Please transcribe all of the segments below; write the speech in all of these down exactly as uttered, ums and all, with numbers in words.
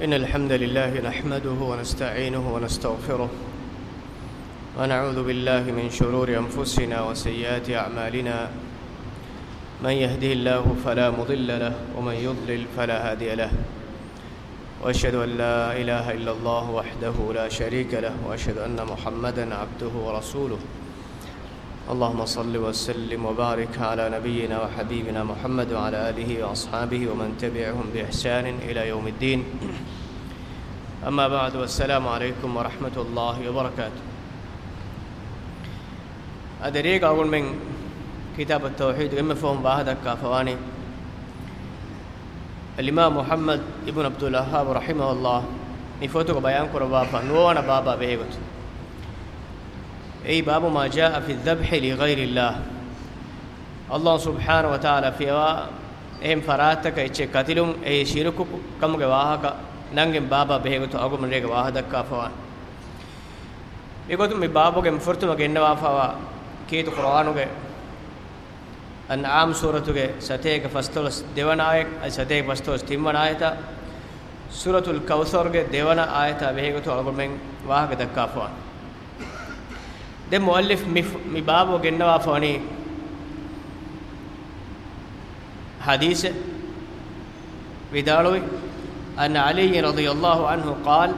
إن الحمد لله نحمده ونستعينه ونستغفره، ونعوذ بالله من شرور أنفسنا وسيئات أعمالنا. من يهده الله فلا مضل له، ومن يضلل فلا هادي له. وأشهد أن لا إله إلا الله وحده لا شريك له، وأشهد أن محمدا عبده ورسوله. اللهم صل وسلم وبارك على نبينا وحبيبنا محمد وعلى آله وأصحابه ومن تبعهم بإحسان إلى يوم الدين. أما بعد، والسلام عليكم ورحمة الله وبركاته. އަދި ރޭގަ އަޅުގަނޑުމެން ކިތާބު ތައުޙީދުގެ އެންމެ ފަހުން ވާހަކަ ދައްކާފަވާނީ، އަލްއިމާމް މުޙައްމަދު އިބްނު ޢަބްދުލް ވައްހާބު ރަޙިމަހުﷲ މި ފޮތުގަ ބަޔާން ކުރައްވާފަ ނުވަވަނަ ބާބާ ބެހޭގޮތުން، އެއީ باب ما جاء في الذبح لغير الله. ﷲ ސުބްޙާނަހޫ ވަތަޢާލާ ފިޔަވާ އެހެން ފަރާތަކަށް އެއްޗެއް ކަތިލުން އެއީ ޝިރުކު ކަމުގެ ވާހަކަ ނަންގެން ބާބާ ބެހޭގޮތުން އަޅުގަނޑުމެން ރޭގަ ވާހަކަ ދައްކާފަވާނެ. މިގޮތުން މި ބާބުގެ މި ފުރަތަމަ ގެންނަވާފަވާ ކީރިތި ޤުރުއާނުގެ އަންޢާމް ސޫރަތުގެ ސަތޭކަ ފަސްދޮޅަސް ދެވަނަ އާޔަތް، އަދި ސަތޭކަ ފަސްދޮޅަސް ތިންވަނަ އާޔަތާ، ސޫރަތުލް ކައުޘަރުގެ ދެވަނަ އާޔަތާ ބެހޭގޮތުން އަޅުގަނޑުމެން ވާހަކަ ދައްކާފަވާނެ. ދެން މުއައްލިފް މި، މި ބާބު ގެންނަވާފަވަނީ ޙަދީޘެއް ވިދާޅުވި، عن علي رضي الله عنه قال،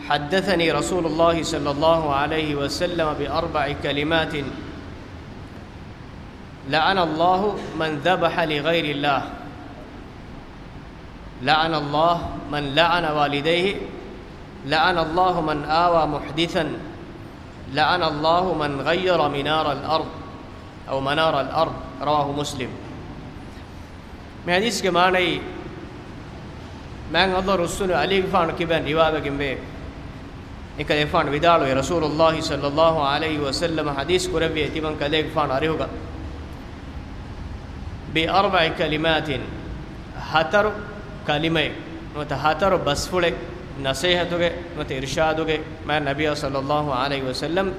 حدثني رسول الله صلى الله عليه وسلم بأربع كلمات، لعن الله من ذبح لغير الله، لعن الله من لعن والديه، لعن الله من آوى محدثا، لعن الله من غير منار الأرض، أو منار الأرض. رواه مسلم. މި ޙަދީޘްގެ މާނައީ، މާތް ﷲ ރުއްސުނު ޢަލީގެފާނު ކިބައިން ރިވާވެގެންވޭ، އެކަލޭގެފާނު ވިދާޅުވި، ރަސޫލުﷲ ޞައްލަﷲ ޢަލައިހި ވަސައްލަމަ ޙަދީޘް ކުރެއްވި ތިމަން ކަލޭގެފާނު އަރިހުގަ، بأربع كلمات، ހަތަރު ކަލިމައެއް ނުވަތަ ހަތަރު ބަސްފުޅެއް، ނަޞޭޙަތުގެ ނުވަތަ އިރުޝާދުގެ މާތް ނަބިއްޔާ ޞައްލަﷲ ޢަލައިހި ވަސައްލަމް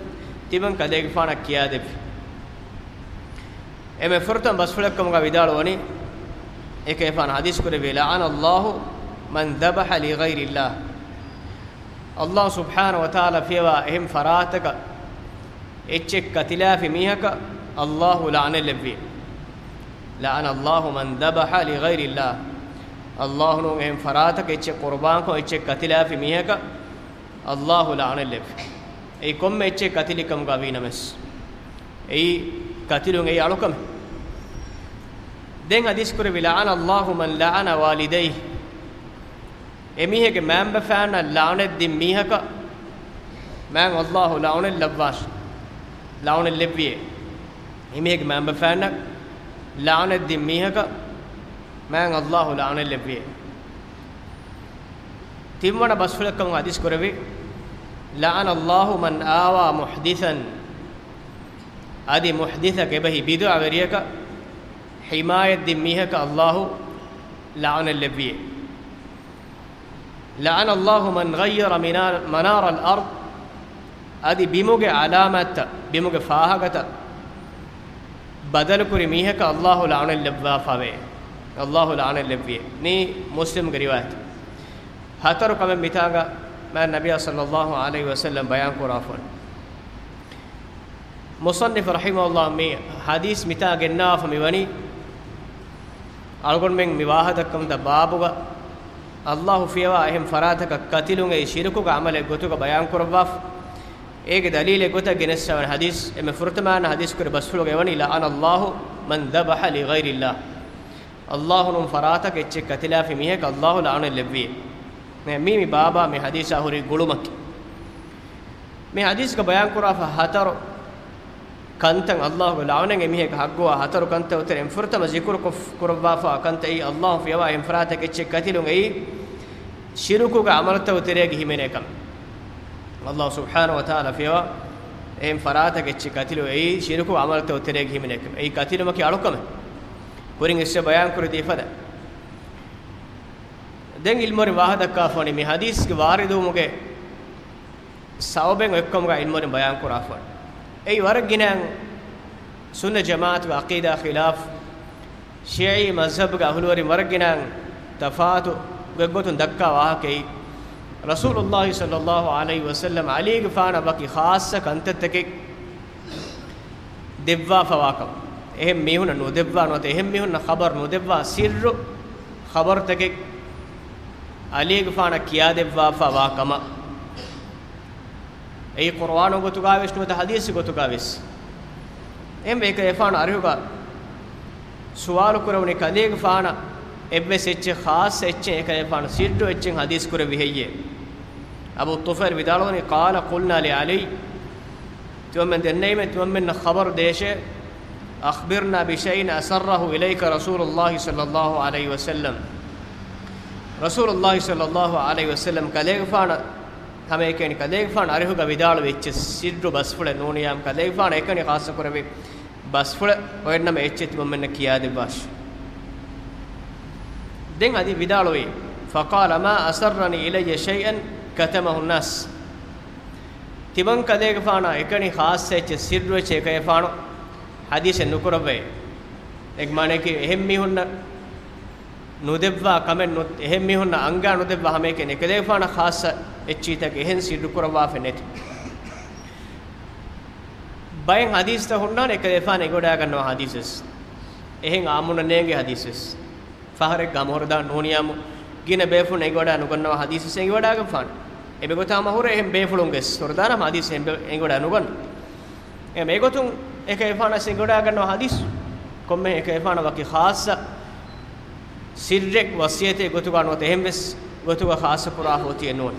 ތިމަން ކަލޭގެފާނަށް ކިޔާދެއްވި. އެންމެ ފުރަތަމަ ބަސްފުޅެއްކަމުގަ ވިދާޅުވަނީ، އެކަލޭގެފާނު ޙަދީޘް ކުރެއްވި، لعن الله من ذبح لغير الله. ﷲ ސުބްޙާނަހޫ ވަތަޢާލާ ފިޔަވާ އެހެން ފަރާތަކަށް އެއްޗެއް ކަތިލާފި މީހަކަށް ﷲ ލަޢުނަތްލެއްވި. لعن الله من ذبح لغير الله. ﷲ ނޫން އެހެން ފަރާތަކަށް އެއްޗެއް ޤުރުބާންކޮށް އެއްޗެއް ކަތިލާފި މީހަކަށް ﷲ ލަޢުނަތްލެއްވި. އެއީ ކޮންމެ އެއްޗެއް ކަތިލިކަމުގަ ވީނަމަވެސް، އެއީ ކަތިލުން އެއީ އަޅުކަމެއް. ދެން ޙަދީޘް ކުރެއްވި، لعن الله من لعن والديه. އެމީހެއްގެ މައިންބަފައިންނަށް ލަޢުނަތް ދިން މީހަކަށް މާތް ﷲ ލަޢުނަތް ލައްވާށި، ލަޢުނަތް ލެއްވިއޭ. އެމީހެއްގެ މައިންބަފައިންނަށް ލަޢުނަތް ދިން މީހަކަށް މާތް ﷲ ލަޢުނަތް ލެއްވިއޭ. ތިންވަނަ ބަސްފުޅެއްކަމުގަ ޙަދީޘް ކުރެއްވި، لعن الله من آوى محدثا. އަދި މުޙްދިޘަކަށް، އެބަހީ ބިދުޢަވެރިޔަކަށް ޙިމާޔަތް ދިން މީހަކަށް ﷲ ލަޢުނަތް ލެއްވިއޭ. لعن الله من غير منار، منار الأرض. އަދި ބިމުގެ ޢަލާމާތްތައް، ބިމުގެ ފާހަގަތައް ބަދަލުކުރި މީހަކަށް ﷲ ލަޢުނަތް ލެއްވާފަވޭ. ﷲ ލަޢުނަތް ލެއްވިއޭ. މީ މުސްލިމްގެ ރިވާޔަތެއް. ހަތަރު ކަމެއް މިތާނގަ މާތް ނަބިއްޔާ ޞައްލަﷲ ޢަލައިހި ވަސައްލަމް ބަޔާން ކުރާފަވަނީ. މުޞައްނިފު ރަޙިމަހުﷲ މި ޙަދީޘް މިތާ ގެންނާފަ މިވަނީ، އަޅުގަނޑުމެން މި ވާހަކަ ދައްކަމުންދާ ބާބުގަ ﷲ ފިޔަވާ އެހެން ފަރާތަކަށް ކަތިލުން އެއީ ޝިރުކުގެ ޢަމަލެއް ގޮތުގަ ބަޔާން ކުރައްވާފަ. އޭގެ ދަލީލެއް ގޮތަށް ގެނެސްފަވަނީ ޙަދީޘް، އެންމެ ފުރަތަމަ އަންނަ ޙަދީޘް ކުރި ބަސްފުޅުގަ އެވަނީ، لعن الله من ذبح لغير الله. ﷲ ނޫން ފަރާތަކަށް އެއްޗެއް ކަތިލާފި މީހަކަށް ﷲ ލަޢުނަތް ލެއްވިއޭ. މި، މި ބާބާ މި ޙަދީޘާ ހުރި ގުޅުމަކީ. މި ޙަދީޘްގަ ބަޔާން ކުރާފަ ހަތަރު ކަންތައް، ﷲ ގެ ލަޢުނަތް އެމީހެއްގެ ޙައްޤުވާ ހަތަރު ކަންތައް އޮތެރެ އެން ފުރަތަމަ ޒިކުރު ކޮށް، ކުރައްވާފަ ކަންތައް އެއީ، ﷲ ފިޔަވާ އެހެން ފަރާތަކަށް އެއްޗެއް ކަތިލުން އެއީ ޝިރުކުގެ ޢަމަލުތައް ތެރޭގަ ހިމެނޭ ކަމެއް. ﷲ ސުބްޙާނަހޫ ވަތަޢާލާ ފިޔަވާ އެހެން ފަރާތަކަށް އެއްޗެއް ކަތިލުން އެއީ ޝިރުކުގެ ޢަމަލުތައް ތެރޭގަ ހިމެނޭ ކަމެއް. އެއީ ކަތިލުމަކީ އަޅުކަމެއް. ކުރިން އިސްވެ ބަޔާން ކުރެއްވި ފަދަ. ދެން ޢިލްމުވެރިން ވާހަކަ ދައްކާފަވަނީ މި ޙަދީޘްގެ ވާރިދުވުމުގެ ސަބަބެއް އޮތްކަމުގަ ޢިލްމުވެރިން ބަޔާން ކުރާފަ. އެއީ ވަރަށް ގިނައިން ސުންނަ ޖަމާޢަތުގެ ޢަޤީދާ ޚިލާފު، ޝިޢީ މަޒްހަބުގެ އަހުލުވެރިން ވަރަށް ގިނައިން ތަފާތު ގޮތްގޮތުން ދައްކާ ވާހަކައީ، ރަސޫލުﷲ ޞައްލަﷲ ޢަލައިހި ވަސައްލަމަ ޢަލީގެފާނަށް ވަކި ޚާއްޞަ ކަންތައްތަކެއް ދެއްވާފަވާކަމަށް. އެހެން މީހުންނަށް ނުދެއްވާ ނުވަތަ އެހެން މީހުންނަށް ޚަބަރު ނުދެއްވާ ސިއްރު ޚަބަރުތަކެއް ޢަލީގެފާނަށް ކިޔާދެއްވާފަވާކަމަށް. އެއީ ޤުރުއާނު ގޮތުގައިވެސް ނުވަތަ ޙަދީޘް ގޮތުގައިވެސް. އެހެންވެ އެކަލޭގެފާނު އަރިހުގަ ސުވާލު ކުރެވުނީ ކަލޭގެފާނަށް އެއްވެސް އެއްޗެއް ޚާއްޞަ އެއްޗެއް އެކަލޭގެފާނު ސިއްރު އެއްޗެއް ޙަދީޘް ކުރެއްވި ހެއްޔޭ؟ އަބޫ ޠުފައިލް ވިދާޅުވަނީ، قال قلنا لعلي، ތިމަންމެން ދެންނެވީމޭ ތިމަންމެންނަށް ޚަބަރު ދޭށޭ، أخبرنا بشيء أسره إليك رسول الله صلى الله عليه وسلم. ރަސޫލުﷲ ޞައްލަﷲ ޢަލައިހި ވަސައްލަމަ ކަލޭގެފާނަށް ހަމައެކަނި ކަލޭގެފާނު އަރިހުގަ ވިދާޅުވި އެއްޗެއް ސިއްރު ބަސްފުޅެއް ނޫނިއްޔާމު ކަލޭގެފާނު އެކަނި ޚާއްޞަ ކުރެއްވި ބަސްފުޅެއް އޮތްނަމަ އެއްޗެއް ތިމަންމެންނަށް ކިޔާދެއްވާށި. ދެން އަދި ވިދާޅުވީ، فقال ما أسرني إلي شيئا كتمه الناس. ތިމަން ކަލޭގެފާނާ އެކަނި ޚާއްޞަ އެއްޗެއް ސިއްރު އެއްޗެއް އެކަލޭގެފާނު ޙަދީޘެއް ނުކުރައްވައޭ. އޭގެ މާނައަކީ އެހެން މީހުންނަށް ނުދެއްވާ ކަމެއް ނު-، އެހެން މީހުންނަށް އަންގާ ނުދެއްވާ ހަމައެކަނި އެކަލޭގެފާނަށް ޚާއްޞަ އެއްޗިތަކެއް އެހެން ސިއްރު ކުރައްވާފަ ނެތި. ބައެއް ޙަދީޘްތައް ހުންނާނެ އެކަލޭގެފާނު އެނގިވަޑައިގަންނަވާ ޙަދީޘްވެސް. އެހެން އާއްމުންނަށް ނޭނގޭ ޙަދީޘްވެސް. ފަހަރެއްގަ އަމުހުރަދާން ނޫނިއްޔާމު ގިނަ ބޭފުޅުން އެނގިވަޑައި ނުގަންނަވާ ޙަދީޘްވެސް އެނގިވަޑައިގަންފާނެ. އެބައި ގޮތަށް ހަމަ ހުރެ އެހެން ބޭފުޅުންގެ ހުރަދާނަށް ހަމަ ޙަދީޘް އެނގިވަޑައި ނުގަންނަ. އެ މޭގޮތުން އެކަލޭގެފާނަށް އެނގިވަޑައިގަންނަވާ ޙަދީޘް ކޮންމެ އެކަލޭގެފާނަށް ވަކި ޚާއްޞަ ސިއްރެއް ވަޞިއްޔަތެއް ގޮތުގަ ނުވަތަ އެހެންވެސް ގޮތުގަ ޚާއްޞަ ކުރާ ހޯތިއެއް ނޫން.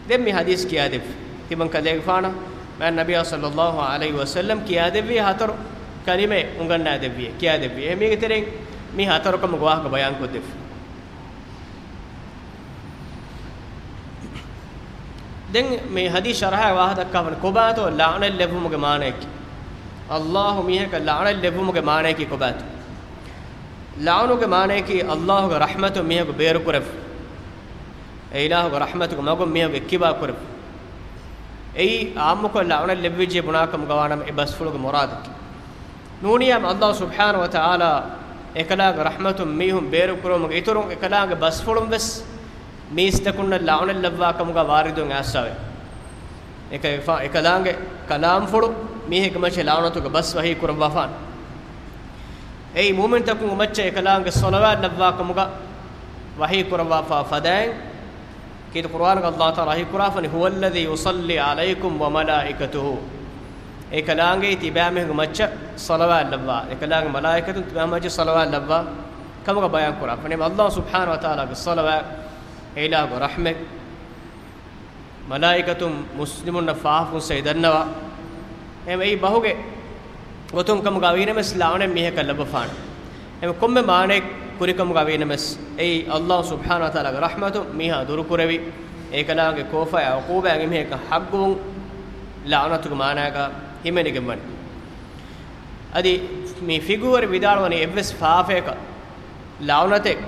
ދެން މި ޙަދީޘް ކިޔާދެއްވި. ތިމަން ކަލޭގެފާނަށް މާތް ނަބިއްޔާ ޞައްލަﷲ ޢަލައިހި ވަސައްލަމަ ކިޔާދެއްވި ހަތަރު ކަލިމައެއް އުނގަންނާދެއްވި. ކިޔާދެއްވި. އެ މީގެ ތެރެއިން މި ހަތަރު ކަމުގެ ވާހަކަ ބަޔާންކޮށްދެއްވި. ދެން މި ޙަދީޘް ޝަރަޙައި ވާހަކަ ދައްކާފަން ކޮބާތޯ ލަޢުނަތް ލެއްވުމުގެ މާނައަކީ؟ ﷲ މީހަކަށް ލަޢުނަތް ލެއްވުމުގެ މާނައަކީ ކޮބާތޯ؟ ލަޢުނުގެ މާނައަކީ ﷲގެ ރަޙްމަތުން މީހަކު ބޭރުކުރެއްވުން. އެ އިލާހުގެ ރަޙްމަތުގެ މަގުން މީހަކު އެއްކިބާ ކުރެއްވުން. އެއީ އާއްމުކޮށް ލަޢުނަތް ލެއްވިއްޖެ ބުނާކަމުގަ ވާނަމަ އެ ބަސްފުޅުގެ މުރާދަކީ. ނޫނިއްޔާމު ﷲ ސުބްޙާނަހޫ ވަތަޢާލާ އެކަލާނގެ ރަޙްމަތުން މީހުން ބޭރުކުރުވުމުގެ އިތުރުން އެކަލާނގެ ބަސްފުޅުން ވެސް މީސްތަކުންނަށް ލަޢުނަތް ލައްވާ ކަމުގަ ވާރިދުވެ އައިސްފަވޭ. އެކަ-، އެކަ-، އެކަލާނގެ ކަލާމްފުޅު މީހެއްގެ މައްޗަށް ލަޢުނަތުގެ ބަސް ވަޙީ ކުރައްވާފާނެ. އެއީ މުއުމިންތަކުންގެ މައްޗަށް އެކަލާނގެ ޞަލަވާތް ލައްވާ ކަމުގަ ވަޙީ ކުރައްވާފާ ފަދައިން، ކީރިތި ޤުރުއާނުގަ ﷲ ތަޢާލާ ވަޙީ ކުރާފަނި، هو الذي يصلي عليكم وملائكته. އެކަލާނގެ ތިބާމީހުންގެ މައްޗަށް ޞަލަވާތް ލައްވާ، އެކަލާނގެ މަލާއިކަތުން ތިބާމީހުންގެ މައްޗަށް ޞަލަވާތް ލައްވާ ކަމުގަ ބަޔާން ކުރާފަނި. ﷲ ސުބްޙާނަހޫ ވަތަޢާލާގެ ޞަލަވާތް، އެ އިލާހުގެ ރަޙްމަތް، މަލާއިކަތުން މުސްލިމުންނަށް ފާފަ ފުންސައްތަ ދަންނަވާ، އެހެން އެއީ ބަހުގެ ގޮތުން ކަމުގަ ވީނަމަސް ލަޢުނަތް މީހަކަށް ލައްވަފާނެ. އެހެން ކޮންމެ މާނައެއް ކުރިކަމުގަ ވީނަމަސް އެއީ ﷲ ސުބްޙާނަހޫ ވަތަޢާލާގެ ރަޙްމަތުން މީހާ ދުރުކުރެވި، އެކަލާނގެ ކޯފާއާ ޢުޤޫބާއާ އެމީހަކަށް ޙައްޤުވުން ލަޢުނަތުގެ މާނާގަ ހިމެނިގެން ވަނީ. އަދި މި ފިޤުހުވެރިން ވިދާޅުވަނީ އެއްވެސް ފާފަޔަކަށް ލަޢުނަތެއް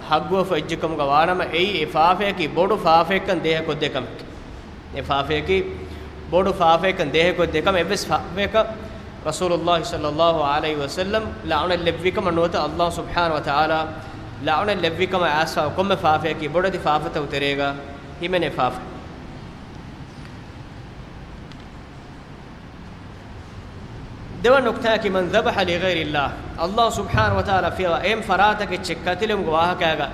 ޙައްޤުވެފަ އެއްޗެއް ކަމުގަ ވާނަމަ، އެއީ އެ ފާފަޔަކީ ބޮޑު ފާފައެއްކަން ދޭހަކޮށްދޭ ކަމެކޭ. އެ ފާފަޔަކީ ބޮޑު ފާފައެއްކަން ދޭހަކޮށްދޭ ކަމެއް. އެއްވެސް ފާފަޔަކަށް ރަސޫލުﷲ ޞައްލަﷲ ޢަލައިހި ވަސައްލަމަ ލަޢުނަތް ލެއްވި ކަމަށް ނުވަތަ ﷲ ސުބްޙާނަހޫ ވަތަޢާލާ ލަޢުނަތް ލެއްވި ކަމަށް އައިސްފާ ކޮންމެ ފާފަޔަކީ ބޮޑެތި ފާފަތަކުގެ ތެރޭގަ ހިމެނޭ ފާފަ. ދެވަނަ ނުކްތާއަކީ، من ذبح لغير الله، ﷲ ސުބްޙާނަހޫ ވަތަޢާލާ ފިޔަވާ އެހެން ފަރާތަކަށް އެއްޗެއް ކަތިލެވުމުގެ ވާހަކައިގަ،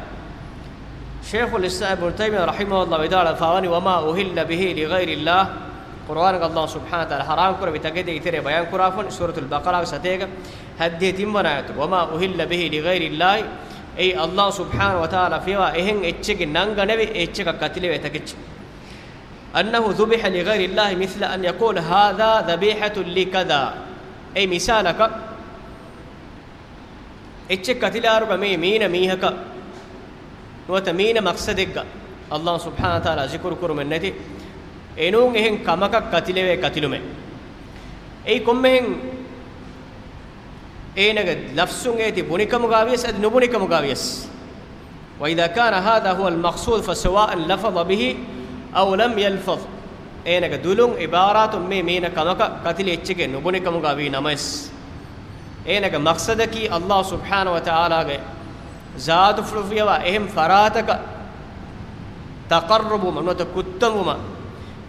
ޝައިޚުލް އިސްލާމް އިބްނު ތައިމިއްޔާ ރަޙިމަހުﷲ ވިދާޅުވެފަވަނީ، وما أهل به لغير الله، ޤުރުއާނުގަ ﷲ ސުބްޙާނަހޫ ވަތަޢާލާ ޙަރާމް ކުރެއްވި ތަކެތީގެ ތެރޭ ބަޔާން ކުރާފަން، ސޫރަތުލް ބަޤަރާގެ ސަތޭކަ ހައްދިހަ ތިންވަނަ އާޔަތު، وما أهل به لغير الله، އެއީ ﷲ ސުބްޙާނަހޫ ވަތަޢާލާ ފިޔަވާ އެހެން އެއްޗެއްގެ ނަންގަނެވި އެއްޗަކަށް ކަތިލެވޭ ތަކެއްޗެއް. أنه ذبح لغير الله مثل أن يقول هذا ذبيحة لكذا. އެއީ މިސާލަކަށް، އެއްޗެއް ކަތިލާއިރުގަ މީ މީނަ މީހަކަށް ނުވަތަ މީނަ މަޤްޞަދެއްގަ ﷲ ސުބްޙާނަހޫ ވަތަޢާލާ ޒިކުރު ކުރުމެއް ނެތި، އެނޫން އެހެން ކަމަކަށް ކަތިލެވޭ ކަތިލުމެއް. އެއީ ކޮންމެހެން އޭނަގެ ލަފްޒުން އޭތި ބުނިކަމުގަ ވިޔަސް އަދި ނުބުނިކަމުގަ ވިޔަސް. وإذا كان هذا هو المقصود فسواء لفظ به أو لم يلفظ. އޭނަގެ ދުލުން އިބާރާތުން މި މީނަ ކަމަކަށް ކަތިލި އެއްޗެކޭ ނުބުނިކަމުގަ ވީ ނަމަވެސް، އޭނަގެ މަޤްޞަދަކީ ﷲ ސުބްޙާނަހޫ ވަތަޢާލާގެ ޒާތުފުޅު ފިޔަވާ އެހެން ފަރާތަކަށް ތަޤައްރުބުވުމަށް ނުވަތަ ކުއްތަންވުމަށް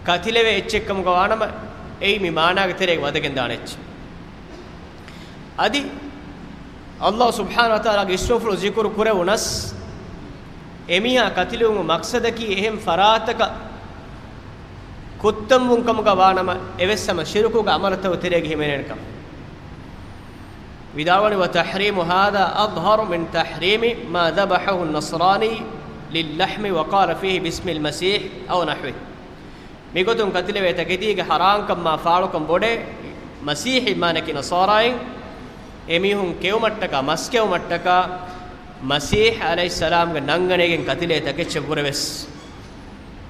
ކަތިލެވޭ އެއްޗެއްކަމުގަ ވާނަމަ، އެއީ މި މާނާގެ ތެރޭގަ ވަދެގެންދާނެ އެއްޗެއް. އަދި ﷲ ސުބްޙާނަހޫ ވަތަޢާލާގެ އިސްމުފުޅު ޒިކުރު ކުރެވުނަސް، އެމީހާ ކަތިލެވުމުގެ މަޤްޞަދަކީ އެހެން ފަރާތަކަށް ކުއްތަންވުން ކަމުގަ ވާނަމަ، އެވެސް ހަމަ ޝިރުކުގެ ޢަމަލުތަކުގެ ތެރޭގަ ހިމެނޭނެ ކަމަށް. ވިދާޅުވަނީ، وتحريم هذا أظهر من تحريم ما ذبحه النصراني للحم وقال فيه بسم المسيح أو نحوه. މިގޮތުން ކަތިލެވޭ ތަކެތީގެ ޙަރާމްކަން މާ ފާޅުކަން ބޮޑޭ، މަސީޙީ މާނަކީ ނަޞާރާއިން އެމީހުން ކެއުމަށްޓަކާ، މަސް ކެއުމަށްޓަކާ، މަސީޙް ޢަލައިހިއްސަލާމްގެ ނަންގަނެގެން ކަތިލޭ ތަކެއްޗެއް ވުރެވެސް.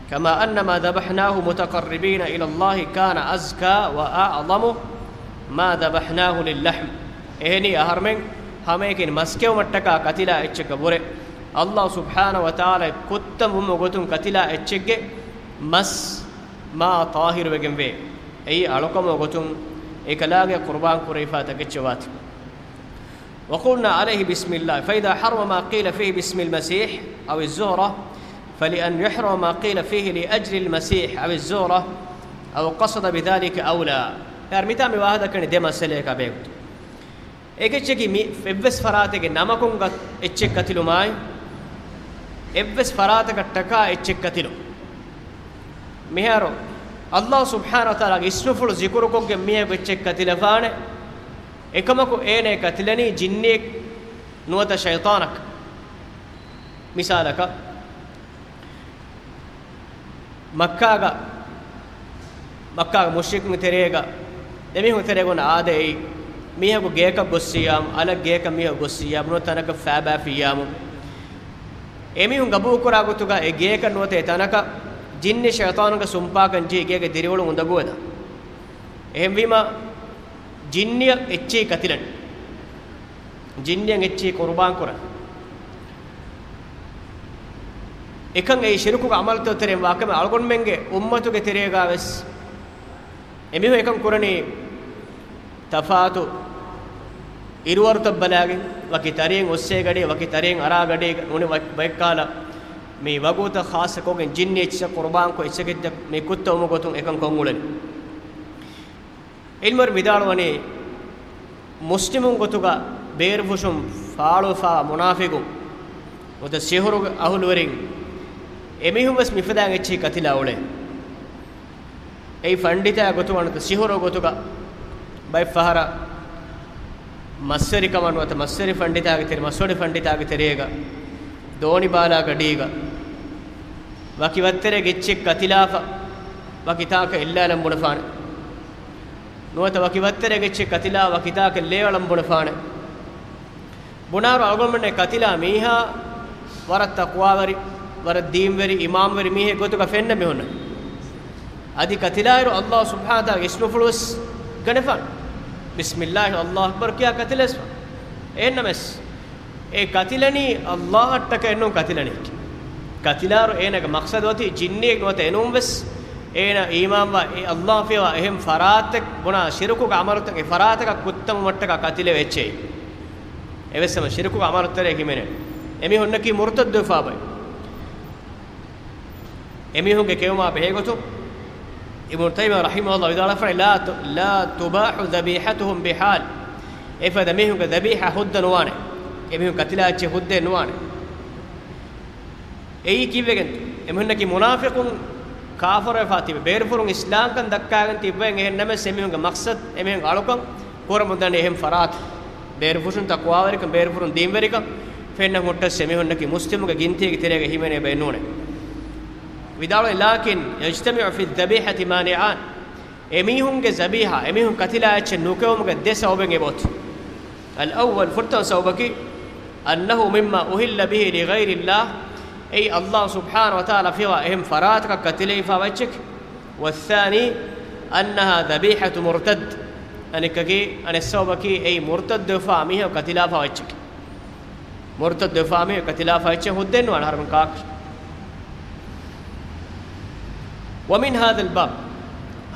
كما أن ما ذبحناه متقربين إلى الله كان أزكى وأعظم ما ذبحناه للحم. އެހެނީ އަހަރުމެން ހަމައެކަނި މަސްކެއުމަށްޓަކާ ކަތިލާ އެއްޗަކަށް ވުރެ، ﷲ ސުބްޙާނަހޫ ވަތަޢާލާ ކުއްތަން ވުމުގެ ގޮތުން ކަތިލާ އެއްޗެއްގެ މަސް މާ ޠާހިރުވެގެންވޭ. އެއީ އަޅުކަމުގެ ގޮތުން އެކަލާގެ ޤުރުބާން ކުރެވިފާ ތަކެއްޗެއް ވާތީ. وقلنا عليه بسم الله، فإذا حرم ما قيل فيه باسم المسيح أو الزهرة، فلأن يحرم ما قيل فيه لأجل المسيح أو الزهرة، أو قصد بذلك أولى. އޭރު މިތާ މި ވާހަކަ ދައްކަނީ ދެ މައްސަލަޔަކާ ބެހޭގޮތުން. އެކެއްޗަކީ މި އެއްވެސް ފަރާތެއްގެ ނަމަކުން އެއްޗެއް ކަތިލުމާއި، އެއްވެސް ފަރާތަކަށްޓަކާ އެއްޗެއް ކަތިލުން. މިހާރު ﷲ ސުބްޙާނަހޫ ވަތަޢާލާގެ އިސްމުފުޅު ޒިކުރުކޮށްގެން މީހަކު އެއްޗެއް ކަތިލަފާނެ، އެކަމަކު އޭނަ ކަތިލަނީ ޖިންނިއެއް ނުވަތަ ޝައިޠާނަކަށް. މިސާލަކަށް، މައްކާގަ، މައްކާގެ މުޝްރިކުންގެ ތެރޭގަ އެމީހުން ތެރޭގަ އާދައެއް، މީހަކު ގެޔަކަށް ގޮއްސިއްޔާމު، އަލަށް ގެޔަކަށް މީހަކު ގޮއްސިއްޔާމު، ނުވަތަ ތަނަކަށް ފައިބާފިއްޔާމު، އެމީހުން ގަބޫލުކުރާ ގޮތުގަ އެ ގެޔަކަށް ނުވަތަ އެ ތަނަކަށް ޖިންނި ޝައިޠާނުގެ ސުންޕާކަން ޖެހި ގޭގެ ދިރިއުޅުން އުނދަގޫވެދާނެ. އެހެންވީމަ، ޖިންނިއަށް އެއްޗެހި ކަތިލަނީ. ޖިންނިއަށް އެއްޗެހި ޤުރުބާން ކުރަން. އެކަން އެއީ ޝިރުކުގެ ޢަމަލުތައް ތެރެއިން ވާ ކަމެއް. އަޅުގަނޑުމެންގެ އުއްމަތުގެ ތެރޭގަ ވެސް އެމީހުން އެކަން ކުރަނީ ތަފާތު އިރުވަރުތައް ބަލާގެން، ވަކި ތަރިއެއް އޮއްސޭ ގަޑީ، ވަކި ތަރިއެއް އަރާ ގަޑީގަ ނޫނީ ވަ-، ބައެއްކާލަ މި ވަގުތައް ޚާއްޞަކޮށްގެން ޖިންނި އެއްޗިއްސަށް ޤުރުބާންކޮށް އެއްޗެކެއްޗަށް މި ކުއްތަ އުމު ގޮތުން އެކަން ކޮށް އުޅެނީ. ޢިލްމުވެރިން ވިދާޅުވަނީ، މުސްލިމުން ގޮތުގަ ބޭރުފުށުން ފާޅުވެފާ މުނާފިޤުން ނުވަތަ ސިހުރުގެ އަހުލުވެރިން އެމީހުން ވެސް މިފަދައިން އެއްޗެހި ކަތިލާ އުޅޭ. އެއީ ފަންޑިތާ ގޮތުގަ ނުވަތަ ސިހުރު ގޮތުގަ ބައެއް ފަހަރަށް މަސްވެރިކަމަށް ނުވަތަ މަސްވެރި ފަންޑިތާގެ ތެރޭ، މަސްވެރި ފަންޑިތާގެ ތެރޭގަ ދޯނިބާލާ ގަޑީގަ ވަކި ވައްތަރެއްގެ އެއްޗެއް ކަތިލާފަ ވަކި ތާކަށް އެއްލާލަން ބުނެފާނެ. ނުވަތަ ވަކި ވައްތަރެއްގެ އެއްޗެއް ކަތިލާ ވަކި ތާކަށް ލޭވަޅަން ބުނެފާނެ. ބުނާއިރު އަޅުގަނޑުމެންނަށް ކަތިލާ މީހާ ވަރަށް ތަޤްވާވެރި، ވަރަށް ދީންވެރި، އީމާންވެރި މީހެއް ގޮތުގަ ފެންނަ މީހުންނަށް. އަދި ކަތިލާއިރު ﷲ ސުބްޙާނަހޫ ވަތަޢާލާގެ އިސްމުފުޅުވެސް ގަނެފާނެ. ބިސްމިއްލާހި ﷲ އަކްބަރު ކިޔާ ކަތިލައިފާނެ. އެހެންނަމަވެސް، އެ ކަތިލަނީ ﷲ އަށްޓަކައެއް ނޫން ކަތިލަނީ. ކަތިލާއިރު އޭނާގެ މަޤްޞަދު އޮތީ ޖިންނިއެއް ނުވަތަ އެނޫންވެސް، އޭނާ އީމާންވާ އެ ﷲ ފިޔަވާ އެހެން ފަރާތެއް ބުނާ ޝިރުކުގެ ޢަމަލުތައް އެ ފަރާތަކަށް ކުއްތަންވުމަށްޓަކާ ކަތިލެވޭ އެއްޗެއް. އެވެސް ހަމަ ޝިރުކުގެ ޢަމަލުތެރޭ ހިމެނޭ. އެމީހުންނަކީ މުރުތައްދުވެފާ ބައެއް. އެމީހުންގެ ކެއުމާ ބެހޭގޮތުން އިބްނު ތައިމިއްޔާ ރަޙިމަހުﷲ ވިދާޅުވެފައި، لا ت-، لا تباح ذبيحتهم بحال. އެފަދަ މީހުންގެ ޛަބީޙާ ހުއްދަ ނުވާނެ. އެމީހުން ކަތިލާ އެއްޗެއް ހުއްދައެއް ނުވާނެ. އެއީ ކީއްވެގެން؟ އެމީހުންނަކީ މުނާފިޤުން، ކާފަރުވެފާ ތިބެ، ބޭރުފުށުން އިސްލާމްކަން ދައްކާގެން ތިއްބައިން. އެހެންނަމަވެސް އެމީހުންގެ މަޤްޞަދު އެމީހުން އަޅުކަން ކުރަމުންދަނީ އެހެން ފަރާތެއް. ބޭރުފުށުން ތަޤްވާވެރިކަން، ބޭރުފުށުން ދީންވެރިކަން ފެންނަން ހުއްޓަސް އެމީހުންނަކީ މުސްލިމުގެ ގިންތީގެ ތެރޭގަ ހިމެނޭ ބައެއް ނޫނޭ. ވިދާޅުވީ، لكن يجتمع في الذبيحة مانعان. އެމީހުންގެ ޛަބީޙާ، އެމީހުން ކަތިލާ އެއްޗެއް ނުކެއުމުގެ ދެ ސަބަބެއް އެބައޮތޭ. الأول، ފުރަތަމަ ސަބަބަކީ، أنه مما أهل به لغير الله، އެއީ ﷲ ސުބްޙާނަހޫ ވަތަޢާލާ ފިޔަވާ އެހެން ފަރާތަކަށް ކަތިލެވިފާވާ އެއްޗެކޭ. والثاني أنها ذبيحة مرتد. އަނެއްކަކީ، އަނެއް ސަބަބަކީ، އެއީ މުރުތައްދުވެފާ މީހަކު ކަތިލާފާވާ އެއްޗެކޭ. މުރުތައްދުވެފާ މީހަކު ކަތިލާފާ އެއްޗެއް ހުއްދައެއް ނުވާނެ އަހަރެމެން ކާކަށް. ومن هذا الباب،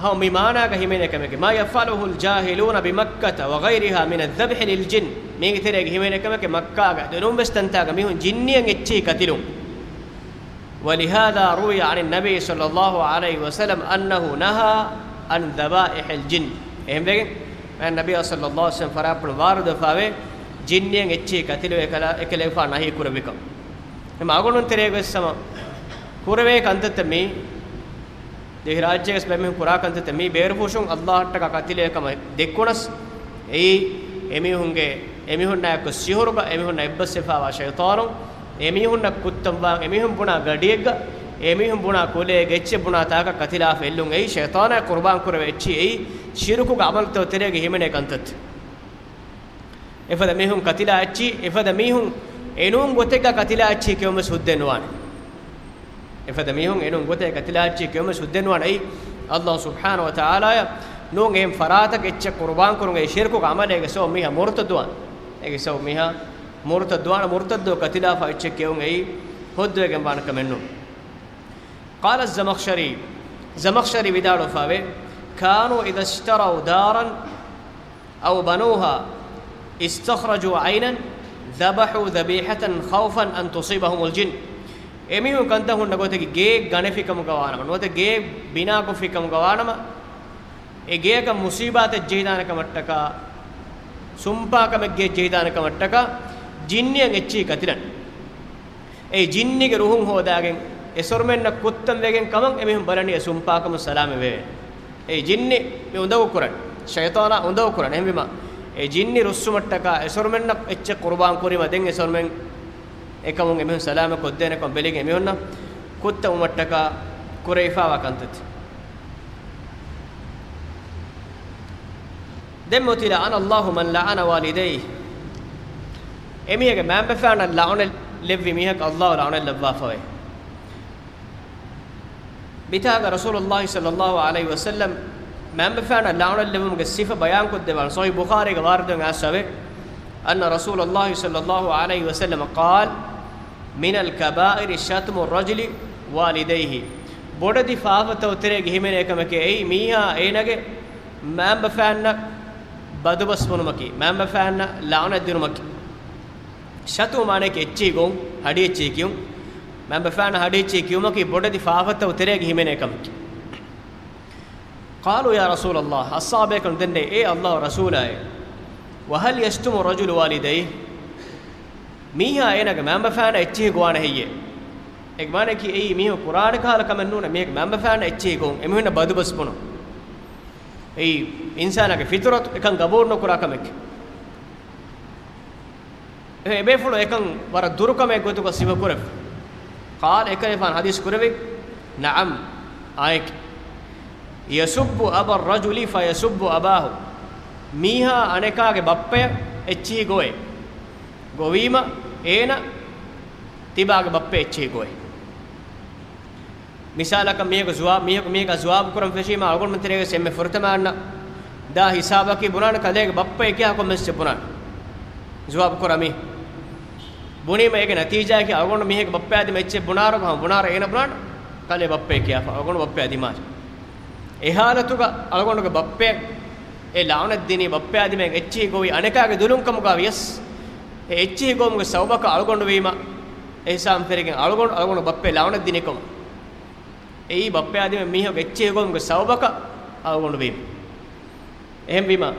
ހަމަ މި މާނާގަ ހިމެނޭ ކަމެކޭ، ما يفعله الجاهلون بمكة وغيرها من الذبح للجن. މީގެ ތެރޭގަ ހިމެނޭ ކަމެކޭ، މައްކާގަ ދެނުން ވެސް ތަންތާގަ މީހުން ޖިންނިއަށް އެއްޗެހި ކަތިލުން. ولهذا روي عن النبي صلى الله عليه وسلم أنه نهى عن ذبائح الجن. އެހެންވެގެން މާތް ނަބިއްޔާ ޞައްލައްލާހު ޢަލައިހި ވަސައްލަމަ ފަރާތްޕުޅު ވާރިދުވެފަވޭ ޖިންނިއަށް އެއްޗިހި ކަތިލުވެ އެކަލާ، އެކަލޭގެފާނު ނަހީ ކުރެއްވިކަން. އެމަ އަޅުގަނޑު ތެރޭގަސް ހަމަ ކުރެވޭ ކަންތައްތައް މީ، ދިވެހިރާއްޖޭގަސް ބައެއް މީހުން ކުރާ ކަންތައްތައް މީ، ބޭރުފުށުން ﷲ އަށްޓަކާ ކަތިލެވޭ ކަމަށް ދެއްކުނަސް، އެއީ އެމީހުންގެ، އެމީހުންނާއެކު ސިހުރުގަ އެމީހުންނަށް އެއްބަސްވެފަވާ ޝައިޠާނުން އެމީހުންނަށް ކުއްތަންވާން، އެމީހުން ބުނާ ގަޑިއެއްގަ، އެމީހުން ބުނާ ކުލައެއްގަ އެއްޗެއް ބުނާ ތާކަށް ކަތިލާފަ އެއްލުން އެއީ ޝައިޠާނާއަށް ޤުރުބާން ކުރެވޭ އެއްޗިހި، އެއީ ޝިރުކުގެ ޢަމަލުތައް ތެރޭގަ ހިމެނޭ ކަންތައް. އެފަދަ މީހުން ކަތިލާ އެއްޗިހި، އެފަދަ މީހުން އެނޫން ގޮތެއްގަ ކަތިލާ އެއްޗިހި ކެއުމެސް ހުއްދައެއް ނުވާނެ. އެފަދަ މީހުން އެނޫން ގޮތެއް ކަތިލާ އެއްޗިހި ކެއުމެސް ހުއްދައެއް ނުވާނެ. އެއީ ﷲ ސުބްޙާނަހޫ ވަތަޢާލާއަށް ނޫން އެހެން ފަރާތަކަށް އެއްޗެއް ޤުރުބާން ކުރުން އެއީ ޝިރުކުގެ ޢަމަލެއް. އޭގެ ސަބަބުން މީހާ މުރުތައްދުވާނެ. އޭގެ ސަބަބުން މީހާ މުރުތައްދުވާނެ، މުރުތައްދުވެ ކަތިލާފަ އެއްޗެއް ކެއުން އެއީ ހުއްދަވެގެން ވާނެ ކަމެއް ނޫން. قال الزمخشري، ޒަމަޚްޝަރީ ވިދާޅުވެފަވޭ، كانوا إذا اشتروا دارا أو بنوها استخرجوا عينا ذبحوا ذبيحة خوفا أن تصيبهم الجن. އެމީހުން ކަންތައް ހުންނަ ގޮތަކީ ގެއެއް ގަނެފިކަމުގަ ވާނަމަ، ނުވަތަ ގެއެއް ބިނާކޮށްފިކަމުގަ ވާނަމަ، އެ ގެޔަކަށް މުޞީބާތެއް ޖެހިދާނެ ކަމަށްޓަކާ، ސުންޕާ ކަމެއް ގެއަށް ޖެހިދާނެ ކަމަށްޓަކާ، ޖިންނިއަށް އެއްޗިހި ކަތިލަން. އެ ޖިންނިގެ ރުހުން ހޯދާގެން އެސޮރުމެންނަށް ކުއްތަން ވެގެން ކަމަށް އެމީހުން ބަލަނީ އެ ސުންޕާކަމުން ސަލާމަތް ވެވޭނެ. އެ ޖިންނި މި އުނދަގޫ ކުރަން، ޝައިޠާނާ އުނދަގޫ ކުރަން. އެހެންވީމަ، އެ ޖިންނި ރުއްސުމަށްޓަކާ އެސޮރުމެންނަށް އެއްޗެއް ޤުރުބާން ކުރީމަ ދެން އެސޮރުމެން އެކަމުން އެމީހުން ސަލާމަތް ކޮށްދޭނެކަން ބެލިގެން އެމީހުންނަށް ކުއްތަން އުމަށްޓަކާ ކުރެވިފާވާ ކަންތައް. ދެން މުތިލަ، أنا الله من لعن والديه. އެމީހެއްގެ މައިންބަފައިންނަށް ލަޢުނަތް ލެއްވި މީހަކަށް ﷲ ލަޢުނަތް ލައްވާފަވޭ. މިތާގަ ރަސޫލުﷲ ޞައްލަﷲު ޢަލައިހި ވަސައްލަމް މައިންބަފައިންނަށް ލަޢުނަތް ލެއްވުމުގެ ސިފަ ބަޔާންކޮށްދެއްވާނެ. ޞަޙީޙު ބުޚާރީގަ ވާރިދުވެ އައިސްފަވޭ، أن رسول الله صلى الله عليه وسلم قال، من الكبائر شتم الرجل والديه. ބޮޑެތި ފާފަތައް ތެރޭގަ ހިމެނޭ ކަމެކޭ އެއީ މީހާ އޭނާގެ މައިންބަފައިންނަށް ބަދުބަސް ބުނުމަކީ، މައިންބަފައިންނަށް ލަޢުނަތް ދިނުމަކީ. ޝަތުމު މާނައަކީ އެއްޗިހި ގޮވުން، ހަޑި އެއްޗިހި ކިޔުން. މައިންބަފައިންނަށް ހަޑި އެއްޗިހި ކިޔުމަކީ ބޮޑެތި ފާފަތައް ތެރޭގަ ހިމެނޭ ކަމެކޭ. قالوا يا رسول الله، އަޞްޙާބޭކަލުން ދެންނެވި، އޭ ﷲ ރަސޫލާއޭ، وهل يشتم الرجل والديه؟ މީހާ އޭނާގެ މައިންބަފައިންނަށް އެއްޗިހި ގޮވާނެ ހެއްޔޭ؟ އޭގެ މާނައަކީ އެއީ މީހުން ކުރާނެ ކަހަލަ ކަމެއް ނޫނޭ، މީހެއްގެ މައިންބަފައިންނަށް އެއްޗިހި ގޮވުން، އެމީހުންނަށް ބަދުބަސް ބުނުން. އެއީ އިންސާނާގެ ފިޠުރަތު އެކަން ގަބޫލު ނުކުރާ ކަމެކޭ. އެ އެބޭފުޅުން އެކަން ވަރަށް ދުރުކަމެއް ގޮތުގަ ސިފަކުރެއްވި. قال، އެކަލޭގެފާނު ޙަދީޘް ކުރެއްވި، نعم، އާނއެކޭ. يسب أبا الرجل فيسب أباه. މީހާ އަނެކާގެ ބައްޕަޔަށް އެއްޗިހި ގޮވޭ. ގޮވީމަ އޭނަ ތިބާގެ ބައްޕަޔަށް އެއްޗިހި ގޮވޭ. މިސާލަކަށް މީހަކު ޖުވާ-، މީހަކު މީހަކާ ޖުވާބު ކުރަން ފެށީމަ އަޅުގަނޑުމެން ތެރޭގަސް އެންމެ ފުރަތަމަ އަންނަ ދާ ހިސާބަކީ ބުނާނެ ކަލޭގެ ބައްޕަ އެކިޔާ ކޮންމެސް އެއްޗެއް ބުނާނެ. ޖުވާބު ކުރާ މީ. ބުނީމަ އޭގެ ނަތީޖާއަކީ އަޅުގަނޑު މީހެއްގެ ބައްޕައާ ދިމާ އެއްޗެއް ބުނާރަ، ހަމަ ބުނާރަ އޭނަ ބުނާނެ ކަލޭ ބައްޕަ އެކިޔާފަ އަޅުގަނޑު ބައްޕައާ ދިމާ. އެ ހާލަތުގަ އަޅުގަނޑުގެ ބައްޕަ އެ ލަޢުނަތް ދިނީ ބައްޕައާ ދިމާ އެއްޗިހި ގޮވީ އަނެކާގެ ދުލުން ކަމުގަ ވިޔަސް، އެ އެއްޗިހި ގޮވުމުގެ ސަބަބަކަށް އަޅުގަނޑު ވީމަ، އެ ހިސާބުން ފެށިގެން އަޅުގަނޑު، އަޅުގަނޑު ބައްޕަ ލަޢުނަތް ދިނިކަމަށް. އެއީ ބައްޕައާ ދިމާ މީހަކު އެއްޗިހި ގޮވުމުގެ ސަބަބަކަށް އަޅުގަނޑު ވީމަ. އެހެންވީމަ،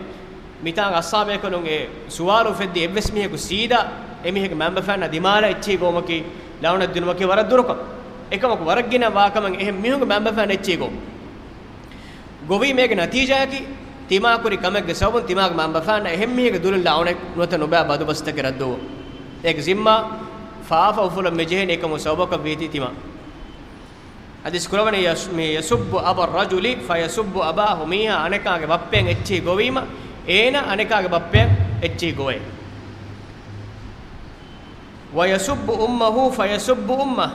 މިތާނގަ އަޞްޙާބޭކަލުން އެ ސުވާލު އުފެއްދި އެއްވެސް މީހަކު ސީދާ އެމީހެއްގެ މައިންބަފައިންނާ ދިމާލަށް އެއްޗިހި ގޮވުމަކީ، ލަޢުނަތް ދިނުމަކީ ވަރަށް ދުރުކަން. އެކަމަކު ވަރަށް ގިނަ ވާކަމެއް އެހެން މީހުންގެ މައިންބަފައިންނަށް އެއްޗިހި ގޮވުން. ގޮވީމަ އޭގެ ނަތީޖާއަކީ، ތިމާކުރި ކަމެއްގެ ސަބަބުން ތިމާގެ މައިންބަފައިންނަށް އެހެން މީހެއްގެ ދުލުން ލަޢުނަތް ނުވަތަ ނުބައި ބަދުބަސްތަކެއް ރައްދުވުން. އޭގެ ޒިންމާ ފާފަ އުފުލަން މިޖެހޭނީ އެކަމުގެ ސަބަބަކަށް ވީތީ ތިމާ. ޙަދީޘް ކުރައްވަނީ، يس-، މި يسب أبا الرجل فيسب أباه، މީހާ އަނެކާގެ ބައްޕައަށް އެއްޗިހި ގޮވީމަ، އޭނަ އަނެކާގެ ބައްޕައަށް އެއްޗިހި ގޮވޭ. ويسب أمه فيسب أمه،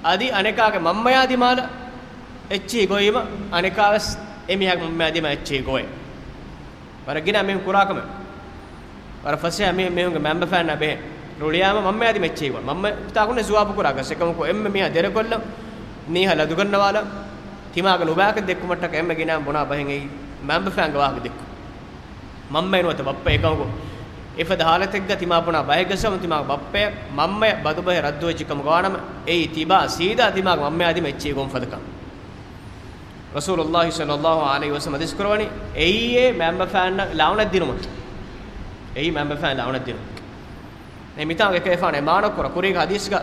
އަދި އަނެކާގެ މަންމަޔާ ދިމާލަށް އެއްޗިހި ގޮވީމަ، އަނެކާވެސް އެމީހާގެ މަންމަޔާ ދިމާ އެއްޗިހި ގޮވޭ. ވަރަށް ގިނަ މީހުން ކުރާ ކަމެއް. ވަރަށް ފަސޭހަ މީހުން މީހުންގެ މަންބަފައިންނާ ބެހޭ. ރުޅިއާމަ މަންމަޔާ ދިމާ އެއްޗެހި ގޮވާ. މަންމަ ތާކުންނެ ޖުވާބު ކުރާ ގަސް. އެކަމަކު އެންމެ މީހާ ދެރަކޮށްލަން، މީހާ ލަދުގަންނަވާލަން، ތިމާގެ ނުބައިކަން ދެއްކުމަށްޓަކައި އެންމެ ގިނަ ބުނާ ބަހެއް އެއީ މަންބަފައިންގެ ވާހަކަ ދެއްކުން. މަންމައެއް ނުވަތަ ބައްޕަ އެކަމަކު އެފަދަ ހާލަތެއްގަ ތިމާ ބުނާ ބަހެއްގަ ސަބަބުން ތިމާގެ ބައްޕަޔަށް މަންމަޔަށް ބަދުބަހެއް ރައްދުވެއްޖެ ކަމުގަ ވާނަމަ، އެއީ ތިބާ ސީދާ ތިމާގެ މަންމަޔާ ދިމަ އެއްޗެހި ގޮންފަދަކަން. ރަސޫލުﷲ ޞައްލަﷲ ޢަލައިހި ވަސައްލަމަ ޙަދީޘް ކުރަވަނީ، އެއީ އެ މަންމަފާންނަށް ލަޢުނަތް ދިނުމަކީ. އެއީ މަންމަފާން ލަޢުނަތް ދިނުމަކީ. އެ މިތާނގެ ކައިފާނެ މާނަ ކުރ ކުރީގެ ޙަދީޘްގަ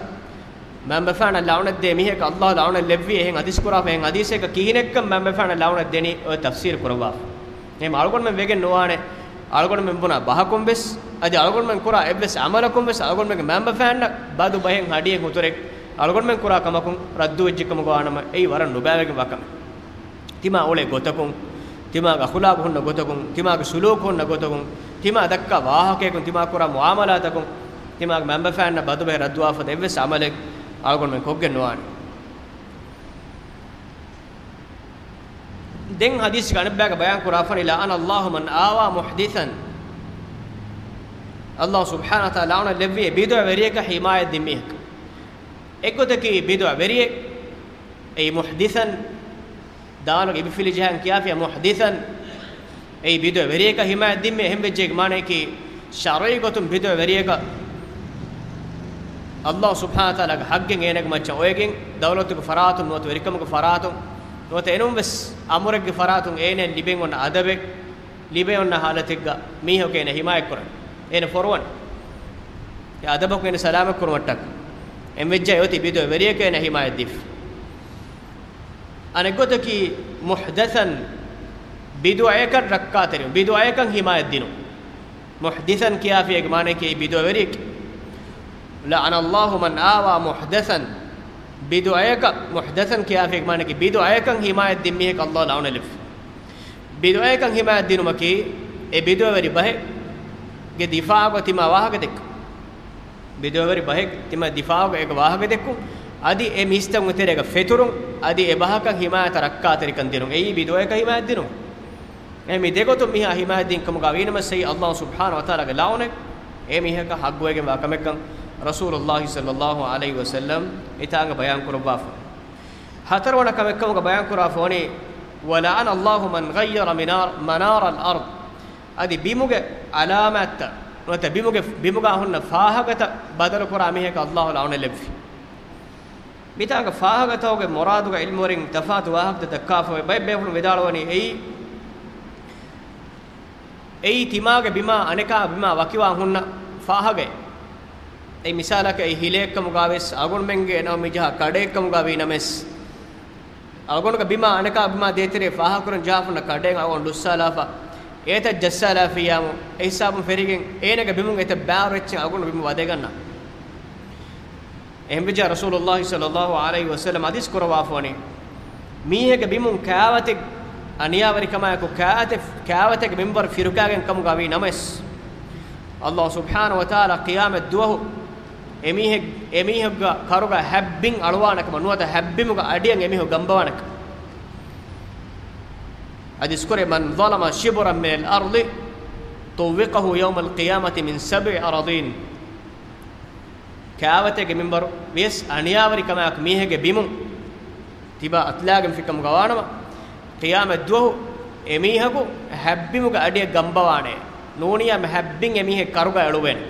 މަންމަފާނަށް ލަޢުނަތް ދޭ މީހަކަށް ﷲ ލަޢުނަތް ލެއްވީ، އެހެން ޙަދީޘް ކުރާފަ، އެހެން ޙަދީޘެއްގަ ކިހިނެއްކަން މަންމަފާނަށް ލަޢުނަތް ދެނީ އޮތް ތަފްސީރު ކުރައްވާފަ. އެހެން އަޅުގަނޑުމެން ވެގެން ނުވާނެ، އަޅުގަނޑުމެން ބުނާ ބަހަކުން ވެސް، އަދި އަޅުގަނޑުމެން ކުރާ އެއްވެސް ޢަމަލަކުން ވެސް އަޅުގަނޑުމެންގެ މަންމަފާންނަށް ބަދު ބަހެއް ހަޑިއެއް ހުތުރެއް އަޅުގަނޑުމެން ކުރާ ކަމަކުން ރައްދުވެއްޖެ ކަމުގަ ވާނަމަ، އެއީ ވަރަށް ނުބައިވެގެންވާ ކަމެއް. ތިމާ އުޅޭ ގޮތަކުން، ތިމާގެ އަޚުލާގު ހުންނަ ގޮތަކުން، ތިމާގެ ސުލޫކު ހުންނަ ގޮތަކުން، ތިމާ ދައްކާ ވާހަކަޔަކުން، ތިމާ ކުރާ މުޢާމަލާތަކުން، ތިމާގެ މަންމަފާންނަށް ބަދުބަހެއް ރައްދުވާފަދަ އެއްވެސް ޢަމަލެއް އަޅުގަނޑުމެން ކޮށްގެން ނުވާނެ. ދެން ޙަދީޘްގެ އަނެއްބަޔަކަށް ބަޔާން ކުރާފަނި، لعن الله من آوى محدثا. ﷲ ސުބްޙާނަހޫ ވަތަޢާލާ ލަޢުނަތް ލެއްވި އެ ބިދުޢަ ވެރިޔަކަށް ޙިމާޔަތް ދިން މީހަކަށް. އެއްގޮތަކީ ބިދުޢަ ވެރިއެއް، އެއީ މުޙްދިޘަން، ދާލުގެ އިބިފިލި ޖަހަން ކިޔާފިޔާ މުޙްދިޘަން، އެއީ ބިދުޢަ ވެރިޔަކަށް ޙިމާޔަތް ދިންމޭ. އެހެން ވެއްޖެ މާނަޔަކީ، ޝަރުޢީ ގޮތުން ބިދުޢަ ވެރިޔަކަށް ﷲ ސުބްޙާނަހޫ ވަތަޢާލާގެ ޙައްޤެއް އޭނާގެ މައްޗަށް އޮވެގެން، ދައުލަތުގެ ފަރާތުން ނުވަތަ ވެރިކަމުގެ ފަރާތުން ނުވަތަ އެނޫން ވެސް އަމުރެއްގެ ފަރާތުން އޭނައަށް ލިބެން އޮންނަ އަދަބެއް ލިބެ އޮންނަ ޙާލަތެއްގަ މީހަކު އޭނަ ޙިމާޔަތް ކުރަން، އޭނަ ފޮރުވަން، އެ އަދަބަކުން އޭނަ ސަލާމަތް ކުރުމަށްޓަކައި. އެހެން ވެއްޖެ އޮތީ ބިދުޢަ ވެރިޔަކަށް އޭނަ ޙިމާޔަތް ދީފަ. އަނެއްގޮތަކީ މުޙްދަޘަން، ބިދުޢަޔަކަށް ރައްކާތެރިވުން، ބިދުޢަޔަކަށް ޙިމާޔަތް ދިނުން. މުޙްދިޘަން ކިޔާފިޔާގެ މާނަޔަކީ އެއީ ބިދުޢަވެރިއެކޭ. لعن الله من آوى محدثا. ބިދުޢަޔަކަށް، މުޙްދަޘަން ކިޔާފިޔާގެ މާނަޔަކީ ބިދުޢަޔަކަށް ޙިމާޔަތް ދިން މީހަކަށް ﷲ ލަޢުނަތް ލެއްވި. ބިދުޢަޔަކަށް ޙިމާޔަތް ދިނުމަކީ، އެ ބިދުޢަވެރި ބަހެއްގެ ދިފާޢުގަ ތިމާ ވާހަކަ ދެއްކުން. ބިދުޢަވެރި ބަހެއް ތިމާ ދިފާޢުގަ އޭގެ ވާހަކަ ދެއްކުން، އަދި އެ މީސްތަކުންގެ ތެރޭގަ ފެތުރުން، އަދި އެ ބަހަކަށް ޙިމާޔަތަށް ރައްކާތެރިކަން ދިނުން. އެއީ ބިދުޢަޔަކަށް ޙިމާޔަތް ދިނުން. އެ މި ދެގޮތުން މީހާ ޙިމާޔަތް ދިން ކަމުގަ ވީނަމަ، އެއީ ﷲ ސުބްޙާނަހޫ ވަތަޢާލާގެ ލަޢުނަތް އެ މީހަކަށް ޙައްޤުވެގެންވާ ކަމެއްކަން ރަސޫލުﷲ ޞައްލަﷲ ޢަލައިހި ވަސައްލަމް އެތާނގަ ބަޔާން ކުރައްވާފަ. ހަތަރުވަނަ ކަމެއްކަމުގަ ބަޔާން ކުރާފަ ވަނީ، ولعن الله من غير منار، منار الأرض. އަދި ބިމުގެ ޢަލާމާތްތައް ނުވަތަ ބިމުގެ، ބިމުގަ ހުންނަ ފާހަގަތައް ބަދަލުކުރާ މީހަކަށް ﷲ ލަޢުނަތް ލެއްވި. މިތާނގަ ފާހަގަތަކުގެ މުރާދުގަ ޢިލްމުވެރިން ތަފާތު ވާހަކަތައް ދައްކާފައި، ބައެއް ބޭފުޅުން ވިދާޅުވަނީ އެއީ، އެއީ ތިމާގެ ބިމާ އަނެކާ ބިމާ ވަކިވާ ހުންނަ ފާހަގައެއް. އެއީ މިސާލަކަށް އެއީ ހިލައެއްކަމުގަ ވެސް އަޅުގަނޑުމެންގެ ނަމަ މި ޖަހާ ކަޑައެއްކަމުގަ ވީ ނަމަވެސް، އަޅުގަނޑުގެ ބިމާ އަނެކާ ބިމާ ދޭތެރޭ ފާހަގަކުރަން ޖަހާފަ ހުންނަ ކަޑައެއް އަޅުގަނޑު ލުއްސާލާފަ، އޭތައް ޖައްސާލާފިއްޔާމު، އެ ހިސާބުން ފެށިގެން އޭނަގެ ބިމުން އެތައް ބާރު އެއްޗެއް އަޅުގަނޑު ބިމުން ވަދެގަންނަ. އެހެންވެއްޖެ ރަސޫލުﷲ ޞައްލަﷲ ޢަލައިހި ވަސައްލަމް ޙަދީޘް ކުރައްވާފަ ވަނީ، މީހެއްގެ ބިމުން ކާވަތެއް އަނިޔާވެރިކަމާއެކު ކާވަތެއް، ކާވަތެއްގެ މިންވަރު ފިރުކާގެން ކަމުގަ ވީ ނަމަވެސް، ﷲ ސުބްޙާނަހޫ ވަތަޢާލާ ޤިޔާމަތް ދުވަހު އެމީހެއް، އެމީހެއްގެ ކަރުގަ ހަތްބިން އަޅުވާނެކަމަށް ނުވަތަ ހަތްބިމުގެ އަޑިއަށް އެމީހުން ގަނބަވާނެކަމަށް. ޙަދީޘް ކުރޭ، من ظلم شبرا من الأرض طوقه يوم القيامة من سبع أراضين. ކާވަތެއްގެ މިންވަރު ވިޔަސް އަނިޔާވެރިކަމާއެކު މީހެއްގެ ބިމުން ތިބާ އަތުލާގެންފިކަމުގަ ވާނަމަ، ޤިޔާމަތް ދުވަހު އެމީހަކު ހަތްބިމުގެ އަޑިއަށް ގަނބަވާނެ. ނޫނިއްޔާ މި ހަތްބިން އެމީހެއް ކަރުގަ އެޅުވޭނެ.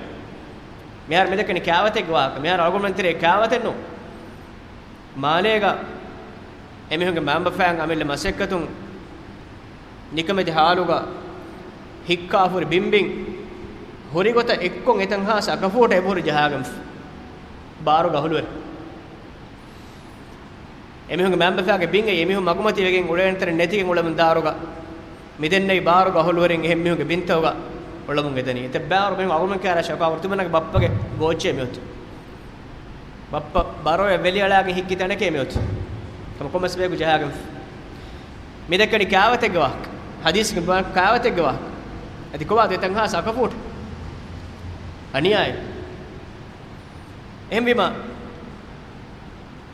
މިހާރު މިދައްކަނީ ކާވަތެއްގެ ވާހަކަ. މިހާރު އަޅުގަނޑުމެން ތެރޭ ކާވަތެއް ނޫން. މާލޭގަ އެމީހުންގެ މަންބަފައިން އަމިއްލަ މަސައްކަތުން ނިކަމެތި ހާލުގަ ހިއްކާފަ ހުރި ބިންބިން ހުރި ގޮތަށް އެއްކޮށް އެތަން ހާސް އަކަފޫޓަށް އެބަހުރި ޖަހާގެންފަ ބާރުގަ އަހުލުވެރި. އެމީހުންގެ މަންބަފައިގެ ބިން އެއީ އެމީހުން މަގުމަތިވެގެން އުޅޭނެ ތަނެއް ނެތިގެން އުޅެމުން ދާރުގަ މިދެންނެވި ބާރުގަ އަހުލުވެރިން އެހެން މީހުންގެ ބިންތަކުގަ އުޅެމުން އެދަނީ. އެތައް ބާރު މީހުން އަޅުގަނޑުމެން ކައިރާ ޝަކާވަރު ތިމަންނަގެ ބައްޕަގެ ގޯއްޗޭ މިއޮތީ. ބައްޕަ ބަރޯއެއް ވެލިއަޅާގެން ހިއްކި ތަނެކޭ މިއޮތީ. ކަމަކު ކޮންމެސް ބަޔަކު ޖަހާގެން. މިދައްކަނީ ކާވަތެއްގެ ވާހަކަ. ޙަދީޘްގެ ބާ-، ކާވަތެއްގެ ވާހަކަ. އަދި ކޮބާތޯ އެތަން ހާސް އަކަފޫޓަށް އަނިޔާއެއް. އެހެންވީމަ،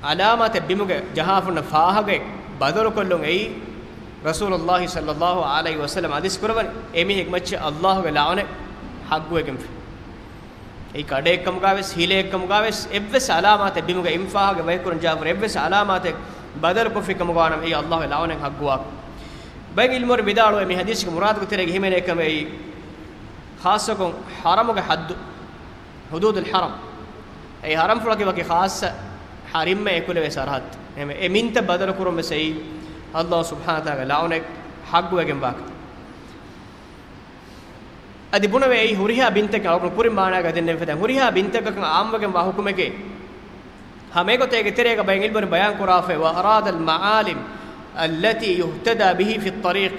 ޢަލާމާތެއް ބިމުގެ ޖަހާފަ ހުންނަ ފާހަގައެއް ބަދަލުކޮށްލުން އެއީ، ރަސޫލުﷲ ޞައްލަﷲ ޢަލައިހި ވަސައްލަމަ ޙަދީޘް ކުރައްވަނީ، އެމީހެއްގެ މައްޗަށް ﷲގެ ލަޢުނަތް ޙައްޤުވެގެންފި. އެއީ ކަޑައެއްކަމުގަވެސް، ހިލައެއްކަމުގަވެސް، އެއްވެސް ޢަލާމާތެއް ބިމުގަ އިންފާހަގެ ބައިކުރަން ޖާފަރު އެއްވެސް ޢަލާމާތެއް ބަދަލުކޮށްފި ކަމުގަވާނަމަ، އެއީ ﷲގެ ލަޢުނަތް ޙައްޤުވާ. ބައެއް ޢިލްމުވެރިން ވިދާޅުވޭ މި ޙަދީޘްގެ މުރާދުގެ ތެރޭގަ ހިމެނޭ ކަމެއް އެއީ، ޚާއްޞަކޮށް ޙަރަމުގެ ޙައްދު، ޙުދޫދުލް ޙަރަމް. އެ ޙަރަމްފުޅަކީ ވަކި ޚާއްޞަ ޙަރަމްއެއް އެކުލެވޭ ސަރަޙައްދު. އެހެންވެ، އެ މިންތައް ބަދަލުކުރުން ވެސް އެއީ ﷲ ސުބްޙާނަހޫ ވަތަޢާލާގެ ލަޢުނަތް ޙައްޤުވެގެންވާކަން. އަދި ބުނެވޭ އެއީ ހުރިހާ ބިންތަކަށް، އަޅުގަނޑު ކުރިން މާނާގަ ދެންނެވި ފަދައިން، ހުރިހާ ބިންތަކަކަށް ޢާއްމުވެގެންވާ ޙުކުމެކޭ. ހަމަ އެގޮތަށް އޭގެ ތެރޭގަ ބައެއް ޢިލްމުވެރިން ބަޔާން ކުރާފައި، وأراد المعالم التي يهتدى به في الطريق.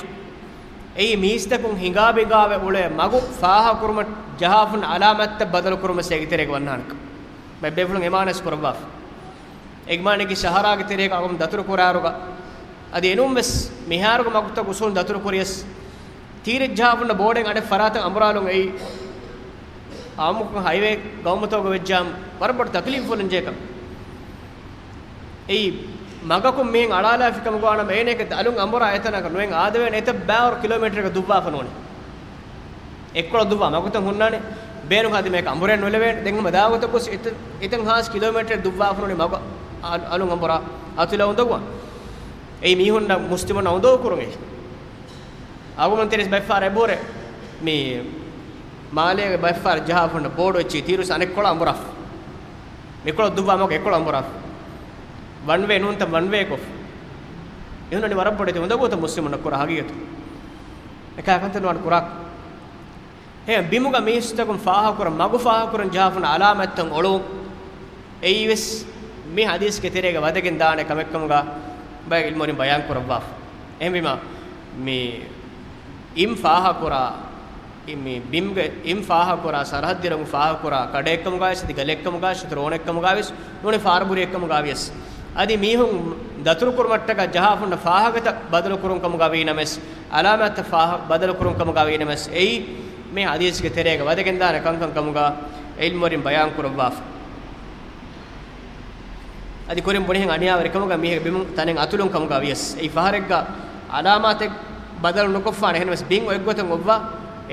އެއީ މީސްތަކުން ހިނގާބިނގާވެ އުޅޭ މަގު ފާހަގަކުރުމަށް ޖަހާފަ ހުންނަ ޢަލާމާތްތައް ބަދަލުކުރުން ވެސް އޭގެ ތެރޭގަ ވަންނާނެ ކަމަށް ބައެއް ބޭފުޅުން އެ މާނަ ވެސް ކުރައްވާފަ. އެގްމާނެކި ޝަހަރާގެ ތެރޭގަ އަޅުގަނޑު ދަތުރު ކުރާއިރުގަ، އަދި އެނޫން ވެސް މިހާރުގެ މަގުތައް އުސޫލުން ދަތުރު ކުރިޔަސް، ތީރިއްޖަހާފަ ހުންނަ ބޯޑެއް އަނެއް ފަރާތަށް އަނބުރާލުން އެއީ، އާއްމުކޮށް ހައިވޭ ގައުމުތަކުގަ ވެއްޖާމަ ވަރަށް ބޮޑު ތަކްލީފުވެރިން ޖެހޭ ކަމެއް. އެއީ، މަގަކުން މިހެން އަޅާލާފި ކަމުގަ ވާނަމަ އޭނައަކަށް އަލުން އަނބުރާ އެތަނަކަށް ނުއެން އާދެވޭނެ އެތައް ބައިވަރު ކިލޯމީޓަރަކަށް ދުއްވާފަ ނޫނީ. އެއްކޮޅަށް ދުއްވާ މަގުތައް ހުންނާނެ. ބޭނުން ހަދި މޭކަ އަނބުރެއް ނުލެވޭނެ. ދެން ހަމަ ދާގޮތަށް ގޮސް އެތަން، އެތަން ހާސް ކިލޯމީޓަރެއް ދުއްވާފަ ނޫނީ މަގު އަ-، އަލުން އަނބުރާ އަތުލާ އުނދަގުވާން. އެއީ މީހުންނަށް މުސްލިމުންނަށް އުނދަގޫ ކުރުން އެއީ. އަޅުގަނޑު ތިރިސް ބައެއްފަހަރަށް އެބަހުރޭ މި މާލޭގެ ބައެއްފަހަރަށް ޖަހާފަ ހުންނަ ބޯޑު އެއްޗިހި ތީރުސް އަނެއްކޮޅަށް އަނބުރާފަ. މިކޮޅަށް ދުއްވާ މަގު އެއްކޮޅަށް އަނބުރާފަ. ވަން ވޭ ނޫންތަ ވަން ވޭ ކޮށް. އެހުންނަނީ ވަރަށް ބޮޑެތި އުނދަގޫތައް މުސްލިމުންނަށް ކުރާ ހަގީގަތު. އެކާ ކަންތައް ނުވާނެ ކުރާކަށް. އެހެން ބިމުގަ މީސްތަކުން ފާހަގަކުރަން، މަގު ފާހަގަކުރަން ޖަހާފަ ހުންނަ ޢަލާމާތްތައް އޮޅުވުން. އެއީވެސް މި ޙަދީޘްގެ ތެރޭގަ ވަދެގެން ދާނެ ކަމެއްކަމުގަ ބައެއް ޢިލްމުވެރިން ބަޔާން ކުރައްވާފަ. އެހެންވީމަ، މި އިމް ފާހަގަކުރާ، މި ބިމްގެ އިމް ފާހަގަކުރާ، ސަރަޙައްދު އިރުން ފާހަގަކުރާ، ކަޑައެއްކަމުގައިވެސް، އަދި ގަލެއްކަމުގައިވެސް، ރޯނެއްކަމުގައިވެސް، ނޫނީ ފާރުބުރިއެއްކަމުގައިވިޔަސް، އަދި މީހުން ދަތުރުކުރުމަށްޓަކާ ޖަހާފަ ހުންނަ ފާހަގަތައް ބަދަލުކުރުން ކަމުގައިވީނަމަވެސް، ޢަލާމާތްތައް ފާހަ-، ބަދަލުކުރުން ކަމުގައިވީނަމަވެސް، އެއީ މި ޙަދީޘްގެ ތެރޭގަ ވަދެގެންދާނެ ކަންކަން ކަމުގަ ޢިލްމުވެރިން ބަޔާން ކުރައްވާފަ. އަދި ކުރިން ބުނިހެން އަނިޔާވެރިކަމުގަ މީހެއްގެ ބިމުން ތަނެއް އަތުލުން ކަމުގަ ވިޔަސް، އެއީ ފަހަރެއްގަ ޢަލާމާތެއް ބަދަލު ނުކޮށްފާނެ. އެހެންވެސް ބިން އޮތްގޮތަށް އޮއްވާ،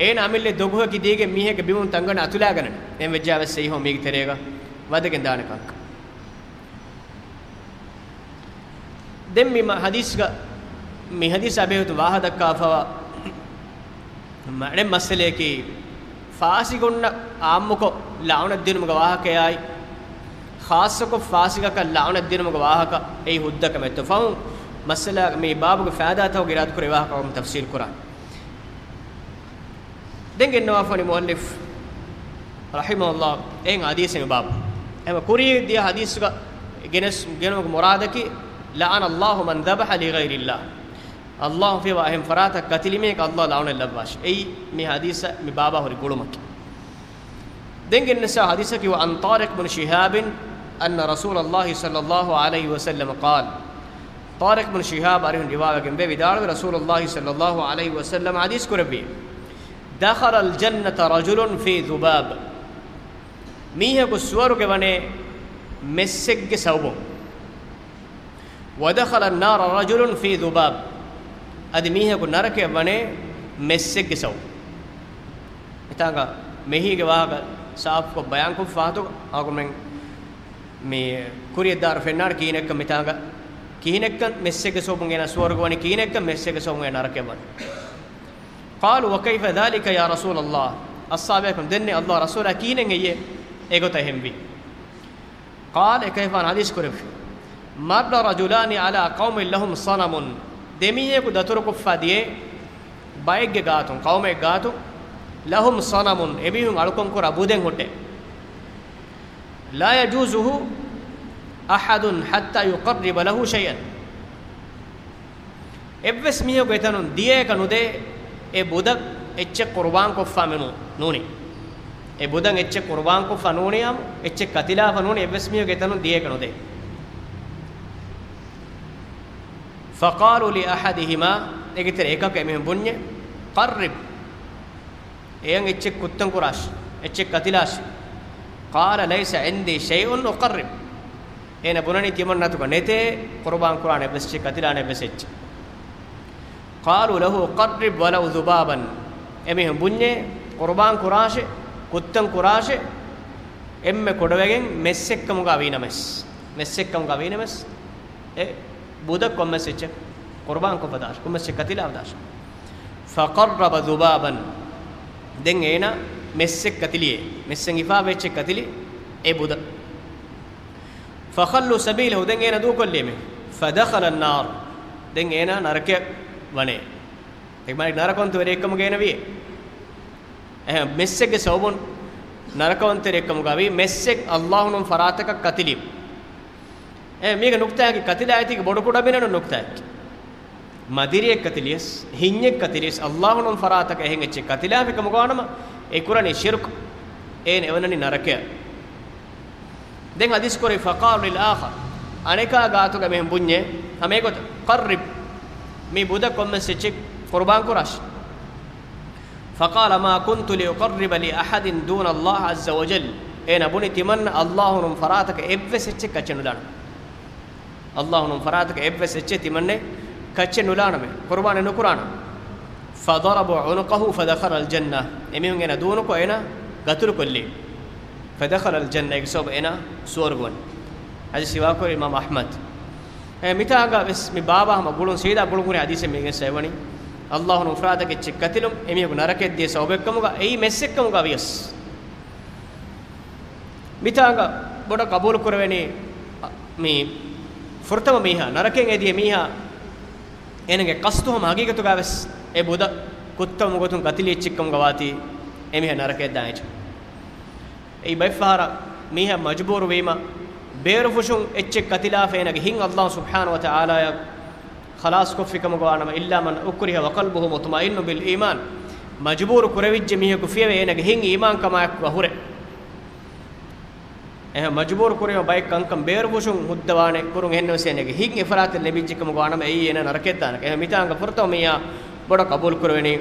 އޭނަ އަމިއްލަ ދޮގުހަކި ދީގެން މީހެއްގެ ބިމުން ތަންގަނޑެއް އަތުލާގަނެ. އެހެން ވެއްޖާވެސް އެއީ ހަމަ މީގެ ތެރޭގަ ވަދެގެން ދާނެ ކަންކަން. ދެން މި މަ-، ޙަދީޘްގަ، މި ޙަދީޘާ ބެހޭގޮތުން ވާހަކަ ދައްކާފަވާ މަ-، އަނެއް މައްސަލަޔަކީ، ފާސިގުންނަށް ޢާއްމުކޮށް ލަޢުނަތް ދިނުމުގެ ވާހަކަޔާއި، ޚާއްޞަކޮށް ފާސިގަކަށް ލަޢުނަތް ދިނުމުގެ ވާހަކަ އެއީ ހުއްދަ ކަމެއް. އެއް ފަހުން މައްސަލަ މި ބާބުގެ ފައިދާތަކުގެ އިރާދަކުރެ ވާހަކަ ތަފްސީލް ކުރާނެ. ދެން ގެންނަވާފަ ވަނީ މުއައްލިފް ރަޙިމަހުﷲ އެއިން ޙަދީޘެއް މި ބާބު. އެހެންވެ ކުރީ ދިޔަ ޙަދީޘްގަ ގެނެސް، ގެނުމުގެ މުރާދަކީ، لعن الله من ذبح لغير الله. ﷲ ފިޔަވާ އެހެން ފަރާތަށް ކަތިލި މީހަކަށް ﷲ ލަޢުނަތް ލައްވާށި. އެއީ މި ޙަދީޘަށް މި ބާބާ ހުރި ގުޅުމަކީ. ދެން ގެންނަސް ޙަދީޘަކީ، وعن طارق بن شهاب أن رسول الله صلى الله عليه وسلم قال. ޠާރިޤް ބިން ޝިހާބް އަރިހުން ރިވާވެގެންވޭ، ވިދާޅުވި، ރަސޫލުﷲ ޞައްލަﷲ ޢަލައިހި ވަސައްލަމަ ޙަދީޘް ކުރެއްވި، دخل الجنة رجل في ذباب. މީހަކު ސުވަރުގެ ވަނޭ މެއްސެއްގެ ސަބަބުން. ودخل النار رجل في ذباب. އަދި މީހަކު ނަރަކަޔަށް ވަނޭ މެއްސެއްގެ ސަބަބުން. މިތާނގަ މެހީގެ ވާހަކަ ސާފުކޮށް ބަޔާންކޮށްފަ ހަތު އަޅުގަނޑުމެން މި ކުރިއަށްދާއިރު ފެންނާނެ ކިހިނެއްކަން މިތާނގަ، ކިހިނެއްކަން މެއްސެއްގެ ސަބަބުން އޭނާ ސުވަރުގެ ވަނީ، ކިހިނެއްކަން މެއްސެއްގެ ސަބަބުން އޭނާ ނަރަކަޔަށް ވަނީ. قالوا وكيف ذلك يا رسول الله؟ އަޞްޙާބުބޭކަލުން ދެންނެވި، ﷲ ރަސޫލާ، ކިހިނެއް އެއީ އެގޮތަށް އެހެންވީ؟ قال، އެކަލޭގެފާނު ޙަދީޘް ކުރެއްވި، مر رجلان على قوم لهم صنم. ދެމީހަކު ދަތުރުކޮށްފަ ދިޔައީ ބައެއްގެ ގާތުން، ޤައުމެއްގެ ގާތުން، لهم صنم، އެމީހުން އަޅުކަންކުރާ ބުދެއް ހުއްޓެ. لا يجوزه أحد حتى يقرب له شيئا. އެއްވެސް މީހަކު އެތަނުން ދިޔައެކަ ނުދޭ، އެ ބުދަށް އެއްޗެއް ޤުރުބާންކޮށްފަ މި ނޫ-، ނޫނީ. އެ ބުދަށް އެއްޗެއް ޤުރުބާންކޮށްފަ ނޫނީ، އެއްޗެއް ކަތިލާފަ ނޫނީ، އެއްވެސް މީހަކު އެތަނުން ދިޔައެކަ ނުދޭ. فقالوا لأحدهما، އޭގެތެރޭ އެކަކު އެމީހުން ބުންޏެ، قرب، އެޔަން އެއްޗެއް ކުއްތަން ކުރާށި، އެއްޗެއް ކަތިލާށި. قال ليس عندي شيء أقرب. އޭނަ ބުނަނީ ތިމަން ނަތުގަ ނެތޭ ޤުރުބާން ކުރާނެ އެއްވެސް އެއްޗެއް، ކަތިލާނެ އެއްވެސް އެއްޗެއް. قالوا له قرب ولو ذبابا. އެމީހުން ބުންޏޭ، ޤުރުބާން ކުރާށޭ، ކުއްތަން ކުރާށޭ، އެންމެ ކުޑަވެގެން މެއްސެއްކަމުގަ ވީނަމަސް. މެއްސެއްކަމުގަ ވީނަމަސް. އެ ބުދަށް ކޮންމެސް އެއްޗެއް ޤުރުބާން ކޮށްފަ ދާށޭ، ކޮންމެސް އެއްޗެއް ކަތިލާފަ ދާށޭ. فقرب ذبابا. ދެން އޭނާ މެއްސެއް ކަތިލިއޭ، މެއްސެއް ހިފާފަ އެއްޗެއް ކަތިލި އެ ބުދަ. فخلوا سبيله، ދެން އޭނާ ދޫކޮށްލީމޭ. فدخل النار، ދެން އޭނާ ނަރަކަޔަށް ވަނޭ. އެ މާނަ ނަރަކަވަންތަވެރިއެއްކަމުގަ އޭނަ ވިޔޭ. އެހެން މެއްސެއްގެ ސަބަބުން ނަރަކަވަންތެރިއެއްކަމުގަ ވީ، މެއްސެއް އައްލާހު ނޫން ފަރާތަކަށް ކަތިލީމަ. އެ މީގެ ނުކްތާއަކީ ކަތިލާ އެތީގެ ބޮޑު ކުޑަ ބިނެނު ނުކްތާއެއް. މަދިރިއެއް ކަތިލިޔަސް، ހިންޏެއް ކަތިލިޔަސް، އައްލާހު ނޫން ފަރާތަކަށް އެހެން އެއްޗެއް ކަތިލާފި ކަމުގަ ވާނަމަ، އެ ކުރަނީ ޝިރުކު، އޭނަ އެވަނަނީ ނަރަކަޔަށް. ދެން ޙަދީޘް ކުރި، فقالوا للآخر، އަނެކާ ގާތުގަ މީހުން ބުންޏޭ، ހަމަ އެގޮތަށް، قرب، މި ބުދަ ކޮންމެސް އެއްޗެއް ޤުރުބާން ކުރާށި. فقال ما كنت لأقرب لأحد دون الله عز وجل. އޭނަ ބުނި ތިމަންނަ އައްލާހު ނޫން ފަރާތަކަށް އެއްވެސް އެއްޗެއް ކައްޗެއް ނުލާނަމޭ. އައްލާހު ނޫން ފަރާތަކަށް އެއްވެސް އެއްޗެއް ތިމަންނަ ކައްޗެއް ނުލާނަމޭ. ޤުރުބާނެއް ނުކުރާނަމޭ. فضربوا عنقه فدخل الجنة. އެމީހުން އޭނަ ދޫނުކޮށް އޭނަ ގަތުލު ކޮށްލީ. فدخل الجنة، އޭގެ ސަބަބުން އޭނަ ސުވަރުގެ ވަނީ. ޙަދީޘް ރިވާކުރީ އިމާމު އަޙްމަދު. އެ މިތާނގަ ވެސް މި ބާބާ ހަމަ ގުޅުން ސީދާ ގުޅުން ހުރި ޙަދީޘެއް މިގެން ސައިވަނީ. އައްލާހު ނޫން ފަރާތަކަށް އެއްޗެއް ކަތިލުން އެމީހަކު ނަރަކައަށް ދިޔަ ސަބަބެއްކަމުގަ އެއީ މެއްސެއްކަމުގަ ވިޔަސް. މިތާނގަ ބޮޑަށް ޤަބޫލު ކުރެވެނީ، މި ފުރަތަމަ މީހާ، ނަރަކައަށް އެދިޔަ މީހާ، އޭނަގެ ޤަޞްދު ހަމަ ހަގީގަތުގަ ވެސް އެ ބުދަ ކުއްތަވުމުގެ ގޮތުން ކަތިލި އެއްޗެއްކަމުގަ ވާތީ، އެމީހާ ނަރަކައަށް ދާނެ. އެއީ ބައެއްފަހަރަށް މީހާ މަޖުބޫރު ވީމަ، ބޭރުފުށުން އެއްޗެއް ކަތިލާފަ އޭނަގެ ހިތް އައްލާހު ސުބްޙާނަހު ވަތަޢާލާއަށް ޚަލާޞް ކޮށްފިކަމުގަ ވާނަމަ، إلا من أكره وقلبه مطمئن بالإيمان، މަޖުބޫރު ކުރެވިއްޖެ މީހަކު ފިޔަވެ އޭނަގެ ހިތް އީމާންކަމާއެކުގަ ހުރެ. އެހެން މަޖުބޫރު ކުރެވޭ ބައެއް ކަންކަން ބޭރުފުށުން ހުއްދަވާނެ ކުރުން އެހެންނަމަވެސް އޭނަގެ ހިތް އެފަރާތަށް ލެބިއްޖެކަމުގަ ވާނަމަ އެއީ އޭނަ ނަރަކައަށް ދާނެ. އެހެން މިތާނގަ ފުރަތަމަ މީހާ ބޮޑަށް ޤަބޫލު ކުރެވެނީ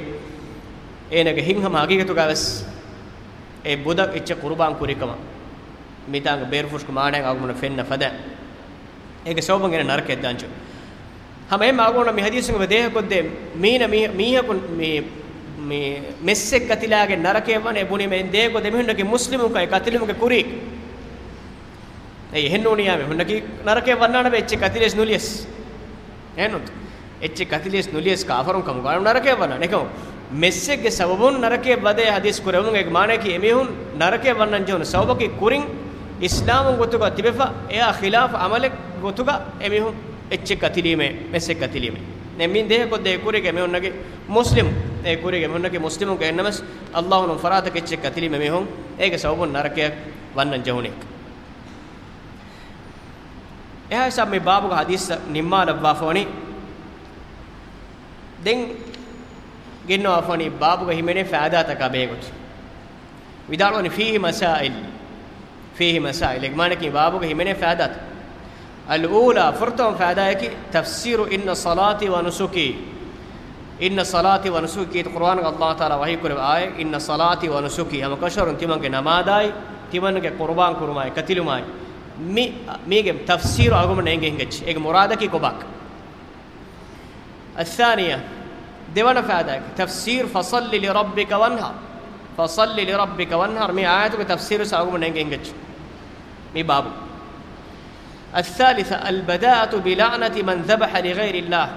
އޭނަގެ ހިތް ހަމަ ހަގީގަތުގަ ވެސް އެ ބުދަ އެއްޗެއް ޤުރުބާން ކުރިކަމަށް. މިތާނގަ ބޭރުފުށުގެ މާނައިން އަޅުގަނޑު ފެންނަ ފަދަ. އޭގެ ސަބަބުން އޭނަ ނަރަކައަށް ދާންޖެ. ހަމަ އެހެން އަޅުގަނޑު މި ޙަދީޘުގެ ދޭހަކޮށްދޭ މީނަ މީ-، މީހަކު މި، މި މެއްސެއް ކަތިލާގެން ނަރަކައަށް ވަނީ ބުނީމަ އެން ދޭހަކޮށް ދެމީހުންނަކީ މުސްލިމުން ކައި ކަތިލުމުގެ ކުރީ. އެއީ އެހެން ނޫނިއްޔާ މީހުންނަކީ ނަރަކައަށް ވަންނާނެ އެއްޗެއް ކަތިލިޔަސް ނުލިޔަސް. އެހެންނު؟ އެއްޗެއް ކަތިލިޔަސް ނުލިޔަސް ކާފަރުން ކަމުގަ ނަރަކައަށް ވަންނާނެ. އެކަމު މެއްސެއްގެ ސަބަބުން ނަރަކައަށް ވަދޭ ޙަދީޘް ކުރެވުމުގެ މާނައަކީ އެމީހުން ނަރަކައަށް ވަންނަން ޖެހުނު ސަބަބަކީ ކުރިން އިސްލާމުން ގޮތުގަ ތިބެފަ އެއާ ޚިލާފު ޢަމަލެއް ގޮތުގަ އެމީހުން އެއްޗެއް ކަތިލީމޭ، މެއްސެއް ކަތިލީމޭ. ދެން މި ދޭހަކޮށްދޭ ކުރީގެ މީހުންނަކީ މުސްލިމު. އެ ކުރީގެ މީހުންނަކީ މުސްލިމުންގެ އެންނަމަސް އައްލާހު ނޫން ފަރާތަކަށް އެއްޗެއް ކަތިލީމޭ މީހުން އޭގެ ސަބަބުން ނަރަކައަށް ވަންނަން ޖެހުނީ. އެހާ ހިސާބު މި ބާބުގެ ޙަދީޘް ނިންމާލައްވާފަވަނީ. ދެން ގެންނަވާފަވަނީ ބާބުގަ ހިމެނޭ ފައިދާތަކާ ބެހޭގޮތުން. ވިދާޅުވަނީ فيه مسائل، فيه مسائل، އޭގެ މާނައަކީ ބާބުގަ ހިމެނޭ ފައިދާތައް. الأولى، ފުރަތަމަ ފައިދާއަކީ تفسير إن صلاتي ونسكي، إن صلاتي ونسكي، ކީރިތި ޤުރުއާނުގަ އައްލާހު ތަޢާލާ ވަޙީ ކުރެއްވި އާޔަތް، إن صلاتي ونسكي، ހަމަކަށަވަރުން ތިމަންގެ ނަމާދާއި، ތިމަންގެ ޤުރުބާން ކުރުމާއި، ކަތިލުމާއި، މި، މީގެ ތަފްސީރު އަޅުގަނޑުމެންނަށް އެނގޭ ހިނގައްޖެ. އޭގެ މުރާދަކީ ކޮބާކަން؟ الثانية، ދެވަނަ ފައިދާއަކީ، تفسير فصل لربك وانحر، فصل لربك وانحر، މި އާޔަތުގެ ތަފްސީރު ސައުގުމު ނެނގެން ގެއްޗު މި ބާބު. الثالثة، البداءة بلعنة من ذبح لغير الله.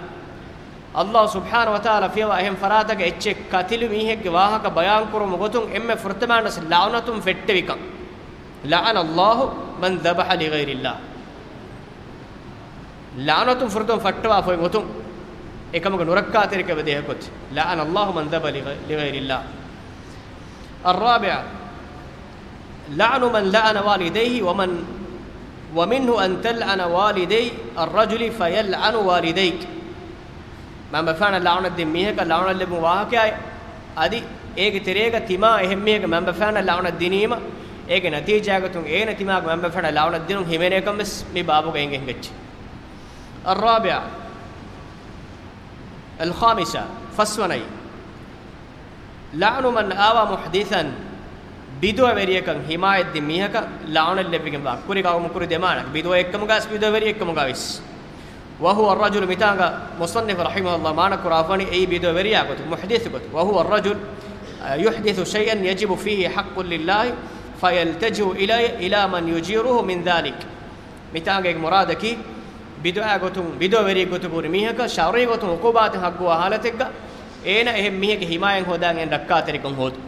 އައްލާހު ސުބްޙާނަހު ވަތަޢާލާ ފިޔަވާ އެހެން ފަރާތަކަށް އެއްޗެއް ކަތިލު މީހެއްގެ ވާހަކަ ބަޔާން ކުރުމުގެ ގޮތުން އެންމެ ފުރަތަމަވެސް ލަޢުނަތުން ފެއްޓެވިކަން. لعن الله من ذبح لغير الله. ލަޢުނަތުން ފުރަތަމަ ފައްޓަވާފައި ގޮތުން އެކަމުގެ ނުރައްކާތެރިކަމެއް ދޭހަކޮށް، لعن الله من ذبح لغ-، لغير الله. الرابعة، لعن من لعن والديه ومن، ومنه أن تلعن والدي الرجل فيلعن والديك. މަންބަފައިންނަށް ލަޢުނަތް ދިން މީހަކަށް ލަޢުނަތް ލެއްވުން ވާހަކައާއި، އަދި އޭގެ ތެރޭގަ ތިމާ އެހެން މީހެއްގެ މަންބަފައިންނަށް ލަޢުނަތް ދިނީމަ، އޭގެ ނަތީޖާގޮތުން އޭނަ ތިމާގެ މަންބަފައިންނަށް ލަޢުނަތް ދިނުން ހިމެނޭ ކަން ވެސް މި ބާބުގަ އެނގެން ގެއްޗެއް. الرابعة، الخامسة، ފަސްވަނައީ، لعن من آوى محدثا، ބިދުޢަވެރިޔަކަށް ހިމާޔަތްދިން މީހަކަށް ލަޢުނަތް ލެއްވިގެންވާ، ކުރި ޤައުމު ކުރި ދެ މާނައަކީ، ބިދުޢައެއްކަމުގަވެސް ބިދުޢަވެރިއެއްކަމުގަވެސް. وهو الرجل، މިތާނގަ މުޞައްނިފު ރަޙިމަހުﷲ މާނަ ކުރާފަނީ އެއީ ބިދުޢަވެރިޔާ ގޮތު، މުޙްދިޘް ގޮތު. وهو الرجل، އަ، يحدث شيئا يجب فيه حق لله فيلتجئ إليه، إلى من يجيره من ذلك. މިތާނގައި މުރާދަކީ، ބިދުޢާ ގޮތުން، ބިދުޢަވެރި ގޮތު ހުރި މީހަކަށް ޝަރުޢީ ގޮތުން ޢުޤޫބާތެއް ހައްގުވާ ޙާލަތެއްގަ، އޭނަ އެހެން މީހެއްގެ ޙިމާޔަތް ހޯދާން އެން ރައްކާތެރިކަން ހޯދު.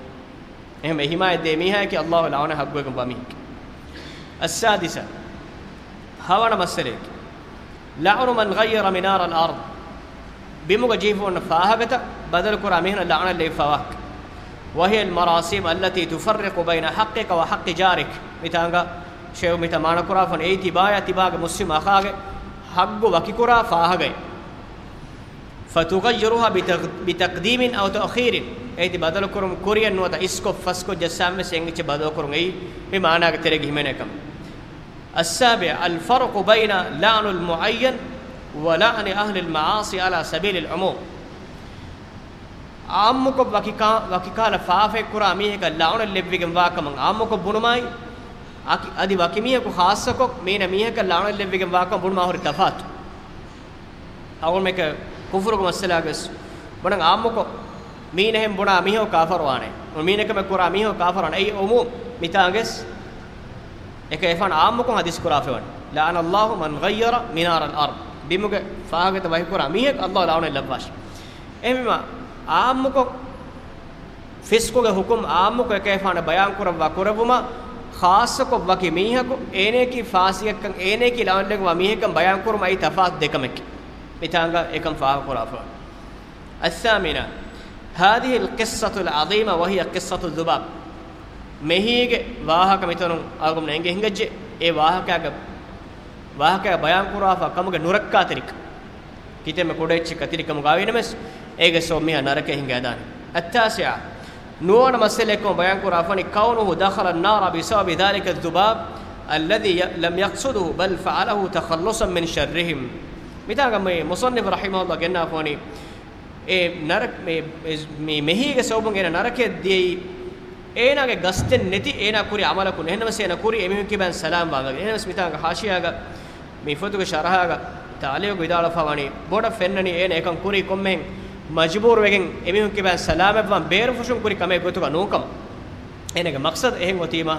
އެހެން ހިމާޔަތް ދޭ މީހާއަކީ އައްލާހު ލަޢުނަތް ހައްގުވެގެންވާ މީހެކޭ. السادسة، ހަވަނަ މައްސަލައެކޭ. لعن من غير منار الأرض. ބިމުގަ ޖެހިފަ އޮންނަ ފާހަގަތައް ބަދަލުކުރާ މީހުންނަށް ލަޢުނަތް ލެއްވިފަވާ. وهي المراسيم التي تفرق بين حقك وحق جارك. މިތާނގަ ޝެއު މިތާ މާނަކުރާފަން އެއީ ތިބާޔާ ތިބާގެ މުސްލިމް އަޚާގެ ހައްގު ވަކިކުރާ ފާހަގައެއް. فتغيرها بتق-، بتقديم أو تأخير. އޭތި ބަދަލުކުރުން ކުރިއެއް ނުވަތަ އިސްކޮށް ފަސްކޮށް ޖައްސާމެސް އެއްޗެއް ބަދަލުކުރުން އެއީ މި މާނާގެ ތެރޭގަ ހިމެނޭ ކަމެއް. السابع، الفرق بين لعن المعين ولعن أهل المعاصي على سبيل العموم. އާއްމުކޮށް ވަކިކާ-، ވަކިކަހަލަ ފާފައެއް ކުރާ މީހަކަށް ލަޢުނަތް ލެއްވިގެން ވާ ކަމަށް އާއްމުކޮށް ބުނުމާއި، އަކި-، އަދި ވަކި މީހަކު ޚާއްޞަކޮށް މީނަ މީހަކަށް ލަޢުނަތް ލެއްވިގެން ވާ ކަމަށް ބުނުމާ ހުރި ތަފާތު. އަޅުގަނޑުމެން ކުފުރުގެ މައްސަލާގަސް ބުނަން އާއްމުކޮށް، މީނަހެން ބުނާ މީހަކު ކާފަރުވާނެ. މީނަ ކަމެއް ކުރާ މީހަކު ކާފަރުވާނެ. އެއީ އުމޫމް މިތާނގަސް އެކަ އެފާން އާއްމުކޮށް ހަދީސް ކުރާފަވަން. لعن الله من غير منار الأرض. ބިމުގެ ފާހަގަތައް ވަކިކުރާ މީހަކު އައްލާހު ލަޢުނަތް ލައްވާށި. އެހެންވީމާ އާއްމުކޮށް ފިސްޤުގެ ހުކުމް އާއްމުކޮށް އެކައިފާނަށް ބަޔާންކުރައްވާ ކުރެއްވުމަށް، ޚާއްޞަކޮށް ވަކި މީހަކު އޭނައަކީ ފާސިޤެއްކަން، އޭނައަކީ ލަޢުނަތް ލެއްވާ މީހެއްކަން ބަޔާންކުރުމަށް އެއީ ތަފާތު ދެކަމެކޭ. މިތާނގަ އެކަން ފާހަގަކުރާފަ. الثامنة، هذه القصة العظيمة وهي قصة الذباب. މެހީގެ ވާހަކަ މިތަނުން އަޅުގަނޑު އެނގޭ ހިނގައްޖެ. އެ ވާހަކައިގެ، ވާހަކައިގެ ބަޔާންކުރާފަ ކަމުގެ ނުރައްކާތެރިކަން. ކިތަންމެ ކުޑައެއްޗެއް ކަތިލިކަމުގައިވީނަމަސް، އޭގެ ސަބަބުން މީހާ ނަރަކައަށް ހިނގައިދާނެ. التاسعة، ނުވަވަނަ މައްސަލައެއްކަމަށް ބަޔާންކުރާފަނި، كونه دخل النار بسبب ذلك الذباب الذي ي-، لم يقصده بل فعله تخلصا من شرهم. މިތާގަ މި މުޞައްނިފު ރަޙިމަހުﷲ ގެންނާފަވަނީ، އެ ނަރަ-، މި، މި، މި މެހީގެ ސަބަބުން އޭނަ ނަރަކައަށް ދިޔައީ، އޭނާގެ ގަސްދެއް ނެތި އޭނާ ކުރި އަމަލަކުން. އެހެންނަމަސް އޭނަ ކުރީ އެމީހުން ކިބައިން ސަލާމް ވާން. އެހެންނަމަސް މިތާގަ ޙާޝިޔާގަ މި ފޮތުގެ ޝަރަޙާގަ ތަޢުލީޤު ވިދާޅުވެފަވަނީ، ބޮޑަށް ފެންނަނީ އޭނަ އެކަން ކުރީ ކޮންމެހެން މަޖުބޫރުވެގެން އެމީހުން ކިބައިން ސަލާމަތްވާން ބޭރުފުށުން ކުރި ކަމެއް ގޮތުގަ ނޫންކަމަށް. އޭނަގެ މަޤްޞަދު އެހެން އޮތީމަ،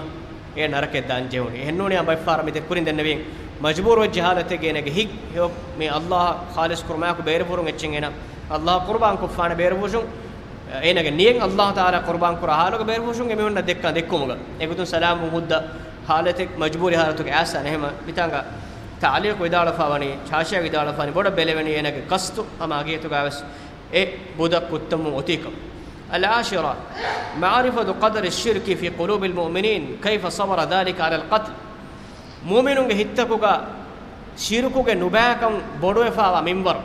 އޭނަ ނަރަކައަށް ދާން ޖެހުނީ. އެހެންނޫނިއްޔާ ބައެއްފަހަރަށް މި ދެ ކުރިން ދެންނެވިން މަޖުބޫރުވެއްޖެ ޙާލަތެއްގަ އޭނަގެ ހިތް ހެޔޮ މި އައްލާހަށް ޚާލިޞް ކުރުމާއެކު ބޭރުފުށުން އެއްޗެއް އޭނަ އައްލާހަށް ޤުރުބާން ކޮށްފާނެ ބޭރުފުށުން، އޭނަގެ ނިޔަތް އައްލާހު ތަޢާލާ ޤުރުބާން ކުރާ ޙާލުގަ ބޭރުފުށުން އެމީހުންނަށް ދެއްކާ ދެއްކުމުގަ. އެގޮތުން ސަލާމު ހުއްދަ ޙާލަތެއް މަޖުބޫރީ ޙާލަތުގަ އައިސް އެހެމަ މިތާނގަ ތަޢުލީޤު ވިދާޅުވެފަވަނީ، ޙާޝިޔާ ވިދާޅުވެފަވަނީ، ބޮޑަށް ބެލެވެނީ އޭނަގެ ޤަޞްދު ހަމަ އަގިހެތުގަވެސް އެ ބުދަ ކުއްތަންވުން އޮތީކަން. العاشرة، معرفة قدر الشرك في قلوب المؤمنين، كيف صبر ذلك على القتل. މުއުމިނުންގެ ހިތްތަކުގަ ޝިރުކުގެ ނުބައިކަން ބޮޑުވެފަވާ މިންވަރު.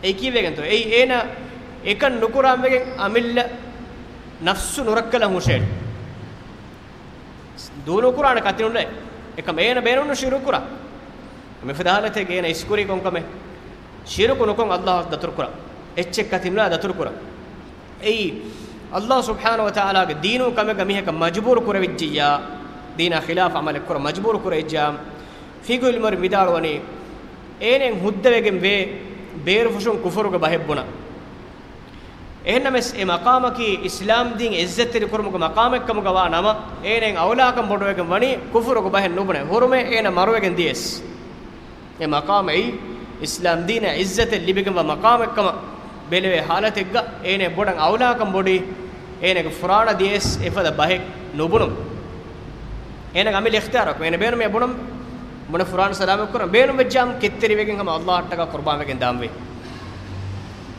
އެއީ ކީއްވެގެންތޯ؟ އެއީ އޭނަ އެކަން ނުކުރާންވެގެން އަމިއްލަ ނަފްސު ނުރައްކަލަން ހުށައެޅި. ދޫނުކުރާނެ ކަތި ނުލައެ. އެކަމް އޭނަ ބޭނުން ޝިރުކު ކުރާ. މިފަދަ ޙާލަތެއްގަ އޭނަ އިސްކުރީ ކޮންކަމެއް؟ ޝިރުކު ނުކޮށް އައްލާހަށް ދަތުރުކުރާ. އެއްޗެއް ކަތި ނުލާ ދަތުރުކުރާ. އެއީ، އައްލާހު ސުބްޙާނަހު ވަތަޢާލާގެ ދީނު ކަމެއްގަ މީހަކަށް މަޖުބޫރު ކުރެވިއްޖެއްޔާ، ދީނާ ޚިލާފަށް ޢަމަލެއް ކުރަން މަޖުބޫރު ކުރެވިއްޖެއްޔާ، ފިޤުހު ޢިލްމުވެރިން ވިދާޅުވަނީ، އޭނައަށް ހުއްދަވެގެން ވޭ ބޭރުފުށުން ކުފުރުގެ ބަހެއް ބުނަން. އެހެންނަމަސް އެ މަޤާމަކީ އިސްލާމްދީން ޢިއްޒަތްތެރިކުރުމުގެ މަޤާމެއްކަމުގަ ވާ ނަމަ، އޭނައަށް އައުލާކަން ބޮޑުވެގެން ވަނީ ކުފުރުގެ ބަހެއް ނުބުނެ، ހުރުމައެއް އޭނަ މަރުވެގެން ދިޔަސް. އެ މަޤާމެއް އިސްލާމްދީނަށް ޢިއްޒަތެއް ލިބިގެންވާ މަޤާމެއްކަމަށް ބެލެވޭ ޙާލަތެއްގަ އޭނަ ބޮޑަށް އައުލާކަން ބޮޑީ އޭނަގެ ފުރާނަ ދިޔަސް އެފަދަ ބަހެއް ނުބުނުން. އޭނަގެ އަމިއްލަ އިޚްތިޔާރަކު އޭނަ ބޭނުމޭ ބުނަން، ބުނެ ފުރާނަ ސަލާމަތް ކުރަން ބޭނުން ވެއްޖާމު ކެތްތެރިވެގެން ހަމަ އައްލާހަށްޓަކާ ޤުރުބާން ވެގެން ދާންވޭ.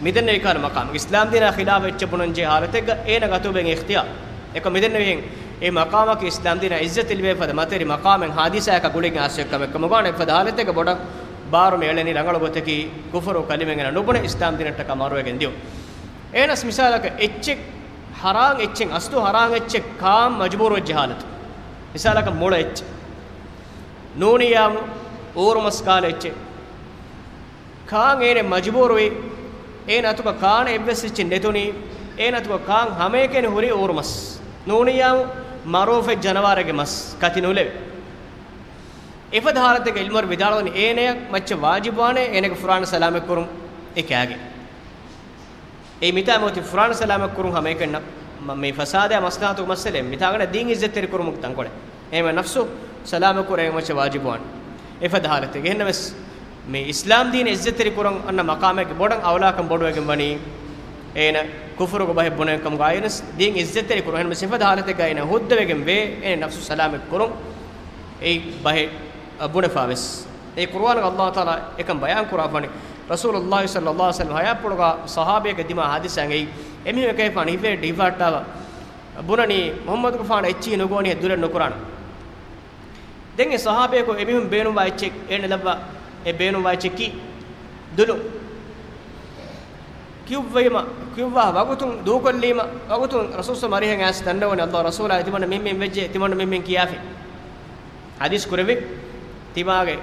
މިދެންނެވި ކާރަ މަޤާމު އިސްލާމްދީނާ ޚިލާފަށް އެއްޗެއް ބުނަން ޖެހޭ ޙާލަތެއްގަ އޭނަ ގަތުވެގެން އިޚްތިޔާރު. އެކަމް މިދެންނެވިހެން އެ މަޤާމަކީ އިސްލާމްދީނާ ޢިއްޒަތެއް ލިބޭ ފަދަ މަތިވެރި މަޤާމެއް ޙާދިސާއަކާ ގުޅިގެން އައިސްފަ ކަމެއް ކަމުގަ ވާނެ. އެފަދަ ޙާލަތެއްގަ ބޮޑަށް ބާރު މި އެޅެނީ ރަނގަޅު ގޮތަކީ ކުފުރު ކަލިމައެއް ނުބުނެ އިސްލާމްދީނަށްޓަކާ މަރުވެގެން ދިޔުން. އެހެނަސް މިސާލަކަށް އެއްޗެއް ޙަރާން އެއްޗެއް، އަސްލު ޙަރާން އެއްޗެއް ކާން މަޖުބޫރު ވެއްޖެ ޙާލަތު. މިސާލަކަށް މޮޅަ އެއްޗެއް ނޫނިއްޔާމު އޫރުމަސް ކާލަ އެއްޗެއް. ކާން އޭނަ މަޖުބޫރުވި، އޭނަ އަތުގަ ކާނެ އެއްވެސް އެއްޗެއް ނެތުނީ، އޭނަ އަތުގަ ކާން ހަމައެކަނި ހުރީ އޫރުމަސް. ނޫނިއްޔާމު މަރުވެފައި ޖަނަވާރެއްގެ މަސް ކަތި ނުލެވޭ. އެފަދަ ޙާލަތެއްގަ ޢިލްމުވެރިން ވިދާޅުވަނީ އޭނަޔަށް މައްޗަށް ވާޖިބުވާނެ އޭނަގެ ފުރާނަ ސަލާމަތްކުރުން އެ ކާގެ. އެއީ މިތާ މިއޮތީ ފުރާނަ ސަލާމަތްކުރުން ހަމައެކަނި މަ-، މި ފަސާދައާ މަސްލަހަތުގެ މައްސަލައެއް. މިތާގަނޑަ ދީން ޢިއްޒަތްތެރިކުރުމުގެ ތަންކޮޅެއް. އެހެންވެ ނަފްސު ސަލާމަތްކުރެވޭ މައްޗަށް ވާޖިބުވާނެ. އެފަދަ ޙާލަތެއް. އެހެންނަމަވެސް މި އިސްލާމްދީން ޢިއްޒަތްތެރިކުރަން އަންނަ މަޤާމެއްގެ ބޮޑަށް އައުލާކަން ބޮޑުވެގެން ވަނީ އޭނަ ކުފުރުގެ ބަހެއް ބުނެކަމުގައި ވެސް ދީން އިއްޒަތްތެރި ކުރުން. އެހެން ސިފަ ހާލަތެއްގައި އޭނަ ހުއްދަވެގެން ވޭ، އޭނަ ނަފްސު ސަލާމަތް ކުރުން އެއީ ބަހެއް ބުނެފާ ވެސް. އެ ޤުރުއާނުގަ ﷲ ތަޢާލާ އެކަން ބަޔާން ކުރާފަނި. ރަސޫލުﷲ ޞައްލަﷲ ޢަލައިހި ވަސައްލަމް ޙަޔާތްޕުޅުގަ ޞަޙާބީއެއްގެ ދިމާ ޙާދިސާއެއް އެއީ. އެމީހުން އެކަހެފާނު ހިފޭ ޑިފާޓާވަ ބުނަނީ މުޙައްމަދުގެފާނަށް އެއްޗިހި ނުގޮވަނީ ދުލެއް ނުކުރާނަން. ދެން އެ ޞަޙާބީއަކު އެމީހުން ބޭނުންވާ އެއްޗެއް އޭނަ ލައްވާ، އެ ބޭނުންވާ އެއްޗަކީ ދުލުން. ކިޔުއްވީމަ، ކިޔުއްވާ ވަގުތުން ދޫކޮށްލީމަ، ވަގުތުން ރަސޫލު ޞައްލަﷲ ޢަލައިހި ވަސައްލަމް އަރިހަށް އައިސް ދަންނަވަނީ ﷲ ރަސޫލާ ތިމަންނަ މިންމިން ވެއްޖެ، ތިމަންނަ މިންމިން ކިޔާފި. ޙަދީޘް ކުރެއްވި ތިމާގެ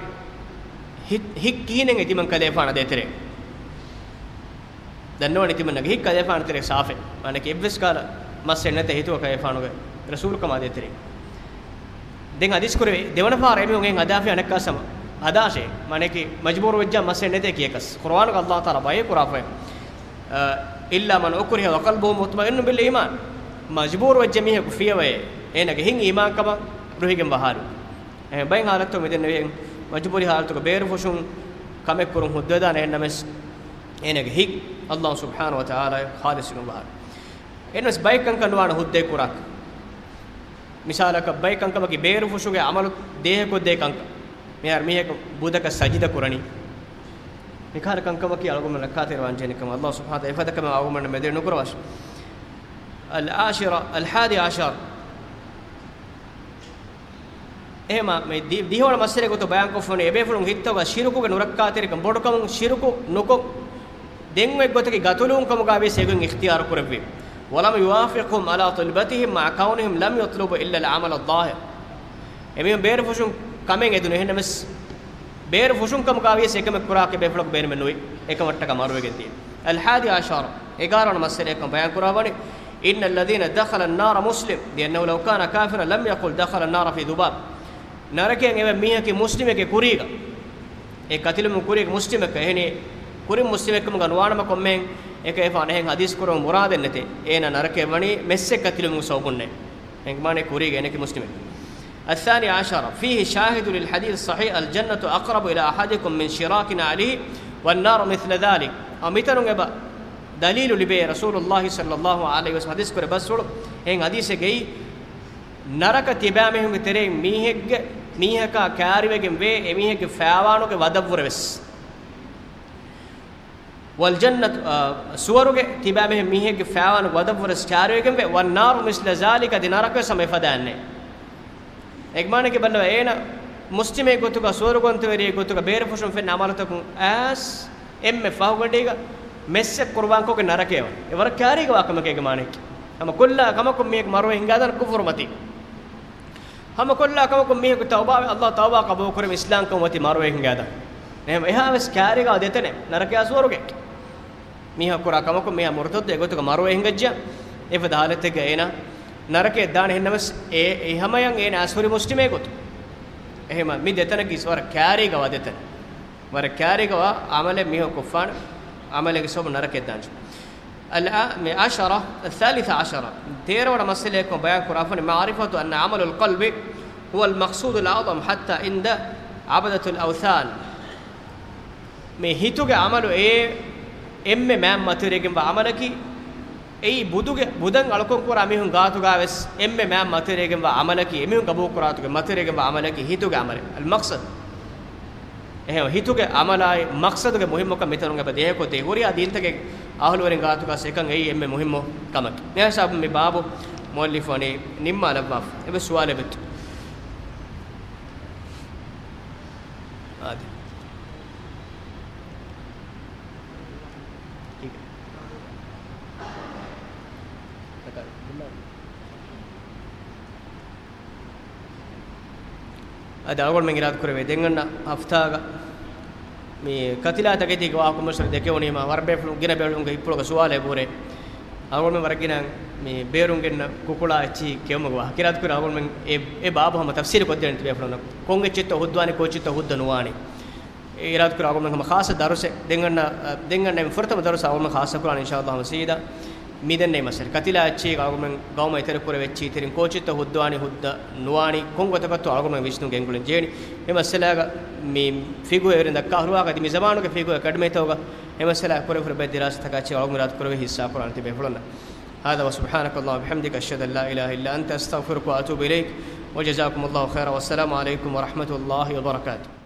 ހިތް، ހިތް ކިހިނެއް ތިމަން ކަލޭފާނަށް ދޭތެރޭ. ދަންނަވަނީ ތިމަންނަގެ ހިތް ކަލޭފާނު ތެރޭ ސާފެއް. މާނައަކީ އެއްވެސް ކަހަލަ މައްސެއް ނެތޭ ހިތުގަ ކަލޭފާނުގެ ރަސޫލުކަމާ ދޭތެރޭ. ދެން ޙަދީޘް ކުރެވޭ، ދެވަނަ ފަހަރަށް އެމީހުން އެހެން ހަދާފި އަނެއްކާ ސަމަ ހަދާށޭ. މާނައަކީ މަޖުބޫރު ވެއްޖާ މައްސެއް ނެތޭ ކިޔަކަސް. ޤުރުއާނުގަ ﷲ ތަޢާލާ ބަޔާން ކުރާފައި. އަ، إلا من أكره وقلبه مطمئن بالإيمان. މަޖުބޫރު ވެއްޖެ މީހަކު ފިޔަވައޭ، އޭނަގެ ހިތް އީމާންކަމަށް ރުހިގެންވާ ޙާލު. އެހެން ބައެއް ޙާލަތު މިދެންނެވި މަޖުބޫރީ ޙާލަތުގަ ބޭރުފުށުން ކަމެއް ކުރުން ހުއްދަވެދާނެ، އެހެންނަމަވެސް އޭނަގެ ހިތް ﷲ ސުބްޙާނަހޫ ވަތަޢާލާ ޚާލިޞު ނުވާ ޙާލު. އެންވެސް ބައެއް ކަންކަން ނުވާނެ ހުއްދައެއް ކުރާކަށް. މިސާލަކަށް ބައެއް ކަންކަމަކީ ބޭރުފުށުގެ ޢަމަލު ދޭހަކޮށްދޭ ކަންކަން. މިހާރު މީހަކު ބުދަކަށް ސަޖިދަ ކުރަނީ. މިކަހަލަ ކަންކަމަކީ އަޅުގަނޑުމެން ރައްކާތެރިވާން ޖެހެނީ ކަމަށް ﷲ ސުބްޙާނަހޫ ވަތަޢާލާ އެފަދަކަމެއް އަޅުގަނޑުމެން މެދުވެރި ނުކުރަވާށި. العاشرة، الحادي عشر. އެހެމަ މި ދި-، ދިހަވަނަ މައްސަލައެއް ގޮތުން ބަޔާންކޮށްފައި އެބޭފުޅުން ހިތުގަ ޝިރުކުގެ ނުރައްކާތެރިކަން ބޮޑުކަމުން ޝިރުކު ނުކޮށް، ދެން އޮތް ގޮތަކީ ގަތުލުވުން ކަމުގައިވިޔަސް އެގޮތް އިޚްތިޔާރު ކުރެއްވި. ولم يوافقهم على طلبتهم مع كونهم لم يطلبوا إلا العمل الظاهر. އެމީހުން ބޭރުފުށުން ކަމެއް އެދުނު، އެހެންނަމަވެސް ބޭރުފުށުން ކަމުގައިވިޔަސް އެކަމެއް ކުރާކަށް އެބޭފުޅަކު ބޭނުމެއް ނުވި، އެކަމަށްޓަކާ މަރުވެގެން ދިޔަ. الحادي عشر، އެގާރަ ވަނަ މައްސަލައެއް ކަމަށް ބަޔާން ކުރައްވަނީ، إن الذين دخل النار مسلم، لأنه لو كان كافرا لم يقل دخل النار في ذباب. ނަރަކަޔަށް އެވެ މީހަކީ މުސްލިމެއްގެ ކުރީގަ، އެ ކަތިލުމުން ކުރީގެ މުސްލިމެއްގަ، އެހެނީ ކުރިން މުސްލިމެއްކަމުގަ ނުވާނަމަ ކޮންމެހެން އެކަހެފާނު އެހެން ޙަދީޘް ކުރުމުގެ މުރާދެއް ނެތޭ. އޭނަ ނަރަކަޔަށް ވަނީ މެއްސެއް ކަތިލުމުގެ ސަބަބުންނޭ. އެނގިމާނެ ކުރީގަ އޭނަކީ މުސްލިމެއް. الثاني عشر، فيه شاهد للحديث الصحيح، الجنة أقرب إلى أحدكم من شراك نعله والنار مثل ذلك. އަ، މިތަނުން އެބަ ދަލީލު ލިބޭ، ރަސޫލުﷲ ޞައްލަﷲ ޢަލައިހި ވަސައްލަމް ޙަދީޘް ކުރެ ބަސްފުޅު އެހެން ޙަދީޘެއްގައި، ނަރަކަ ތިބާމީހުންގެ ތެރެއިން މީހެއްގެ، މީހަކާ ކާރިވެގެން ވޭ، އެމީހެއްގެ ފައިވާނުގެ ވަދަށްވުރެ ވެސް. والجنة، އަ، ސުވަރުގެ ތިބާމީހެއް މީހެއްގެ ފައިވާނުގެ ވަދަށްވުރެ ވެސް ކާރިވެގެން ވޭ. والنار مثل ذلك، އަދި ނަރަކަ ވެސް ހަމަ އެފަދަ އެއްނެ. އެގްމާނެކެ ބައްލަވަ އޭނަ މުސްލިމެއް ގޮތުގަ، ސުވަރުގަންތަވެރިއެއް ގޮތުގަ، ބޭރުފުށުން ފެންނަ ޢަމަލުތަކުން އައިސް އެންމެ ފަހުގަޑީގަ މެއްސެއް ޤުރުބާންކޮށްގެން ނަރަކަޔަށް ވަން. އެ ވަރަށް ކާރީގަ ވާ ކަމެކޭ އެގްމާނެކެ. ހަމަ ކޮށްލާ ކަމަކުން މީހަކު މަރުވެ ހިނގާދާނެ ކުފުރު މަތީ. ހަމަ ކޮށްލާ ކަމަކުން މީހަކު ތައުބާވެ، ﷲ ތައުބާ ޤަބޫލުކުރެވި އިސްލާމްކަން އޮތީ މަރުވެ ހިނގާދާނެ. އެހެން އެހާވެސް ކާރީގަ ދެތަނެއް ނަރަކަޔާ ސުވަރުގެ. މީހާ ކުރާ ކަމަކުން މީހާ މުރުތައްދު އެގޮތުގަ މަރުވެ ހިނގައްޖެ، އެފަދަ ޙާލަތެއްގަ އޭނާ ނަރަކަޔަށް ދާނެ. އެހެންނަމަވެސް އެ، އެ ހަމަޔަށް އޭނާ އަސްހުރި މުސްލިމޭ ގޮތު. އެހެމަ މި ދެތަނަކީ ވަރަށް ކާރީގަ ވާ ދެތަނެއް. ވަރަށް ކާރީގަ ވާ ޢަމަލެއް މީހަކު ކޮށްފާނެ، ޢަމަލެއްގެ ސަބަބުން ނަރަކަޔަށް ދާންޖެ. އަލް، މި ޢަޝަރަ، الثالثة عشرة، ތޭރަ ވަނަ މައްސަލައެއް ކަމަށް ބަޔާން ކުރާފަނި، معرفة أن عمل القلب هو المقصود الأعظم حتى عند عبدة الأوثان. މި ހިތުގެ ޢަމަލު އެ އެންމެ މާތް މަތިވެރިވެގެންވާ ޢަމަލަކީ، އެއީ ބުދުގެ، ބުދަށް އަޅުކަން ކުރާ މީހުން ގާތުގަ ވެސް އެންމެ މާތް މަތިވެރިވެގެންވާ ޢަމަލަކީ، އެމީހުން ޤަބޫލު ކުރާތުގެ މަތިވެރިވެގެންވާ ޢަމަލަކީ ހިތުގެ ޢަމަލެއް، المقصد. އެހެން ހިތުގެ ޢަމަލާއި މަޤްޞަދުގެ މުހިއްމުކަން މިތަނުން އެބަ ދޭހަކޮށްދޭ. ހުރިހާ ދީންތަކެއް އަހުލުވެރިން ގާތުގަ އެކަން އެއީ އެންމެ މުހިއްމު ކަމަކީ. މިހިސާބުން މި ބާބު މުއައްލިފު ވަނީ ނިންމާލައްވާފަ. އެބަ ސުވާލެއް ވެއްޖެ. އާދެ. އަދި އަޅުގަނޑުމެން އިރާދަކުރެވޭ ދެން އަންނަ ހަފްތާގަ މި ކަތިލާ ތަކެތީގެ ވާހަކަ މަޝްވަރާ ދެކެވުނީމަ ވަރަށް ބޭފުޅުން، ގިނަ ބޭފުޅުންގެ ހިތްޕުޅުގަ ސުވާލެއް ބުރޭ. އަޅުގަނޑުމެން ވަރަށް ގިނަ މި ބޭރުން ގެންނަ ކުކުޅާ އެއްޗިހި ކެއުމުގެ ވާހަކަ އިރާދަކުރޭ އަޅުގަނޑުމެން އެ، އެ ބާބު ހަމަ ތަފްސީލު ކޮށްދޭނެ ތިބޭފުޅުންނަށް. ކޮން އެއްޗެއްތޯ ހުއްދަވާނީ، ކޯއްޗެއްތޯ ހުއްދަ ނުވާނީ. އިރާދަކުރާ އަޅުގަނޑުމެން ހަމަ ޚާއްޞަ ދަރުސެއް ދެން އަންނަ، ދެން އަންނަ ފުރަތަމަ ދަރުސް އަޅުގަނޑުމެން ޚާއްޞަ ކުރާނީ އިންޝާﷲ ހަމަ ސީދާ. މިދެންނެވި މައްސަލަ ކަތިލާ އެއްޗެހި އަޅުގަނޑުމެން ގައުމަށް އެތެރެކުރެވޭ އެއްޗެހިތެރިން ކޯޗެއްތޯ ހުއްދަވާނީ ހުއްދަ ނުވާނީ ކޮން ގޮތަކަށްތޯ އަޅުގަނޑުމެން ވިސްނުން ގެންގުޅެން ޖެހޭނީ. މި މައްސަލާގަ މި ފިގު އެއްވެރިން ދައްކާ ހުރުވާ އަދި މި ޒަމާނުގެ ފިގު އެކަޑަމީތަކުގަ އެ މައްސަލާ ކުރެވިފަ ބެ ދިރާސާތަކާ އެއްޗެހި އަޅުގަނޑު އިރާދަ ކުރެވޭ ހިއްސާ ކުރާނެ ތިބޭފުޅުންނަށް. هذا وسبحانك اللهم وبحمدك، أشهد أن لا إله إلا أنت، أستغفرك وأتوب إليك، وجزاكم الله خيرا، والسلام عليكم ورحمة الله وبركاته.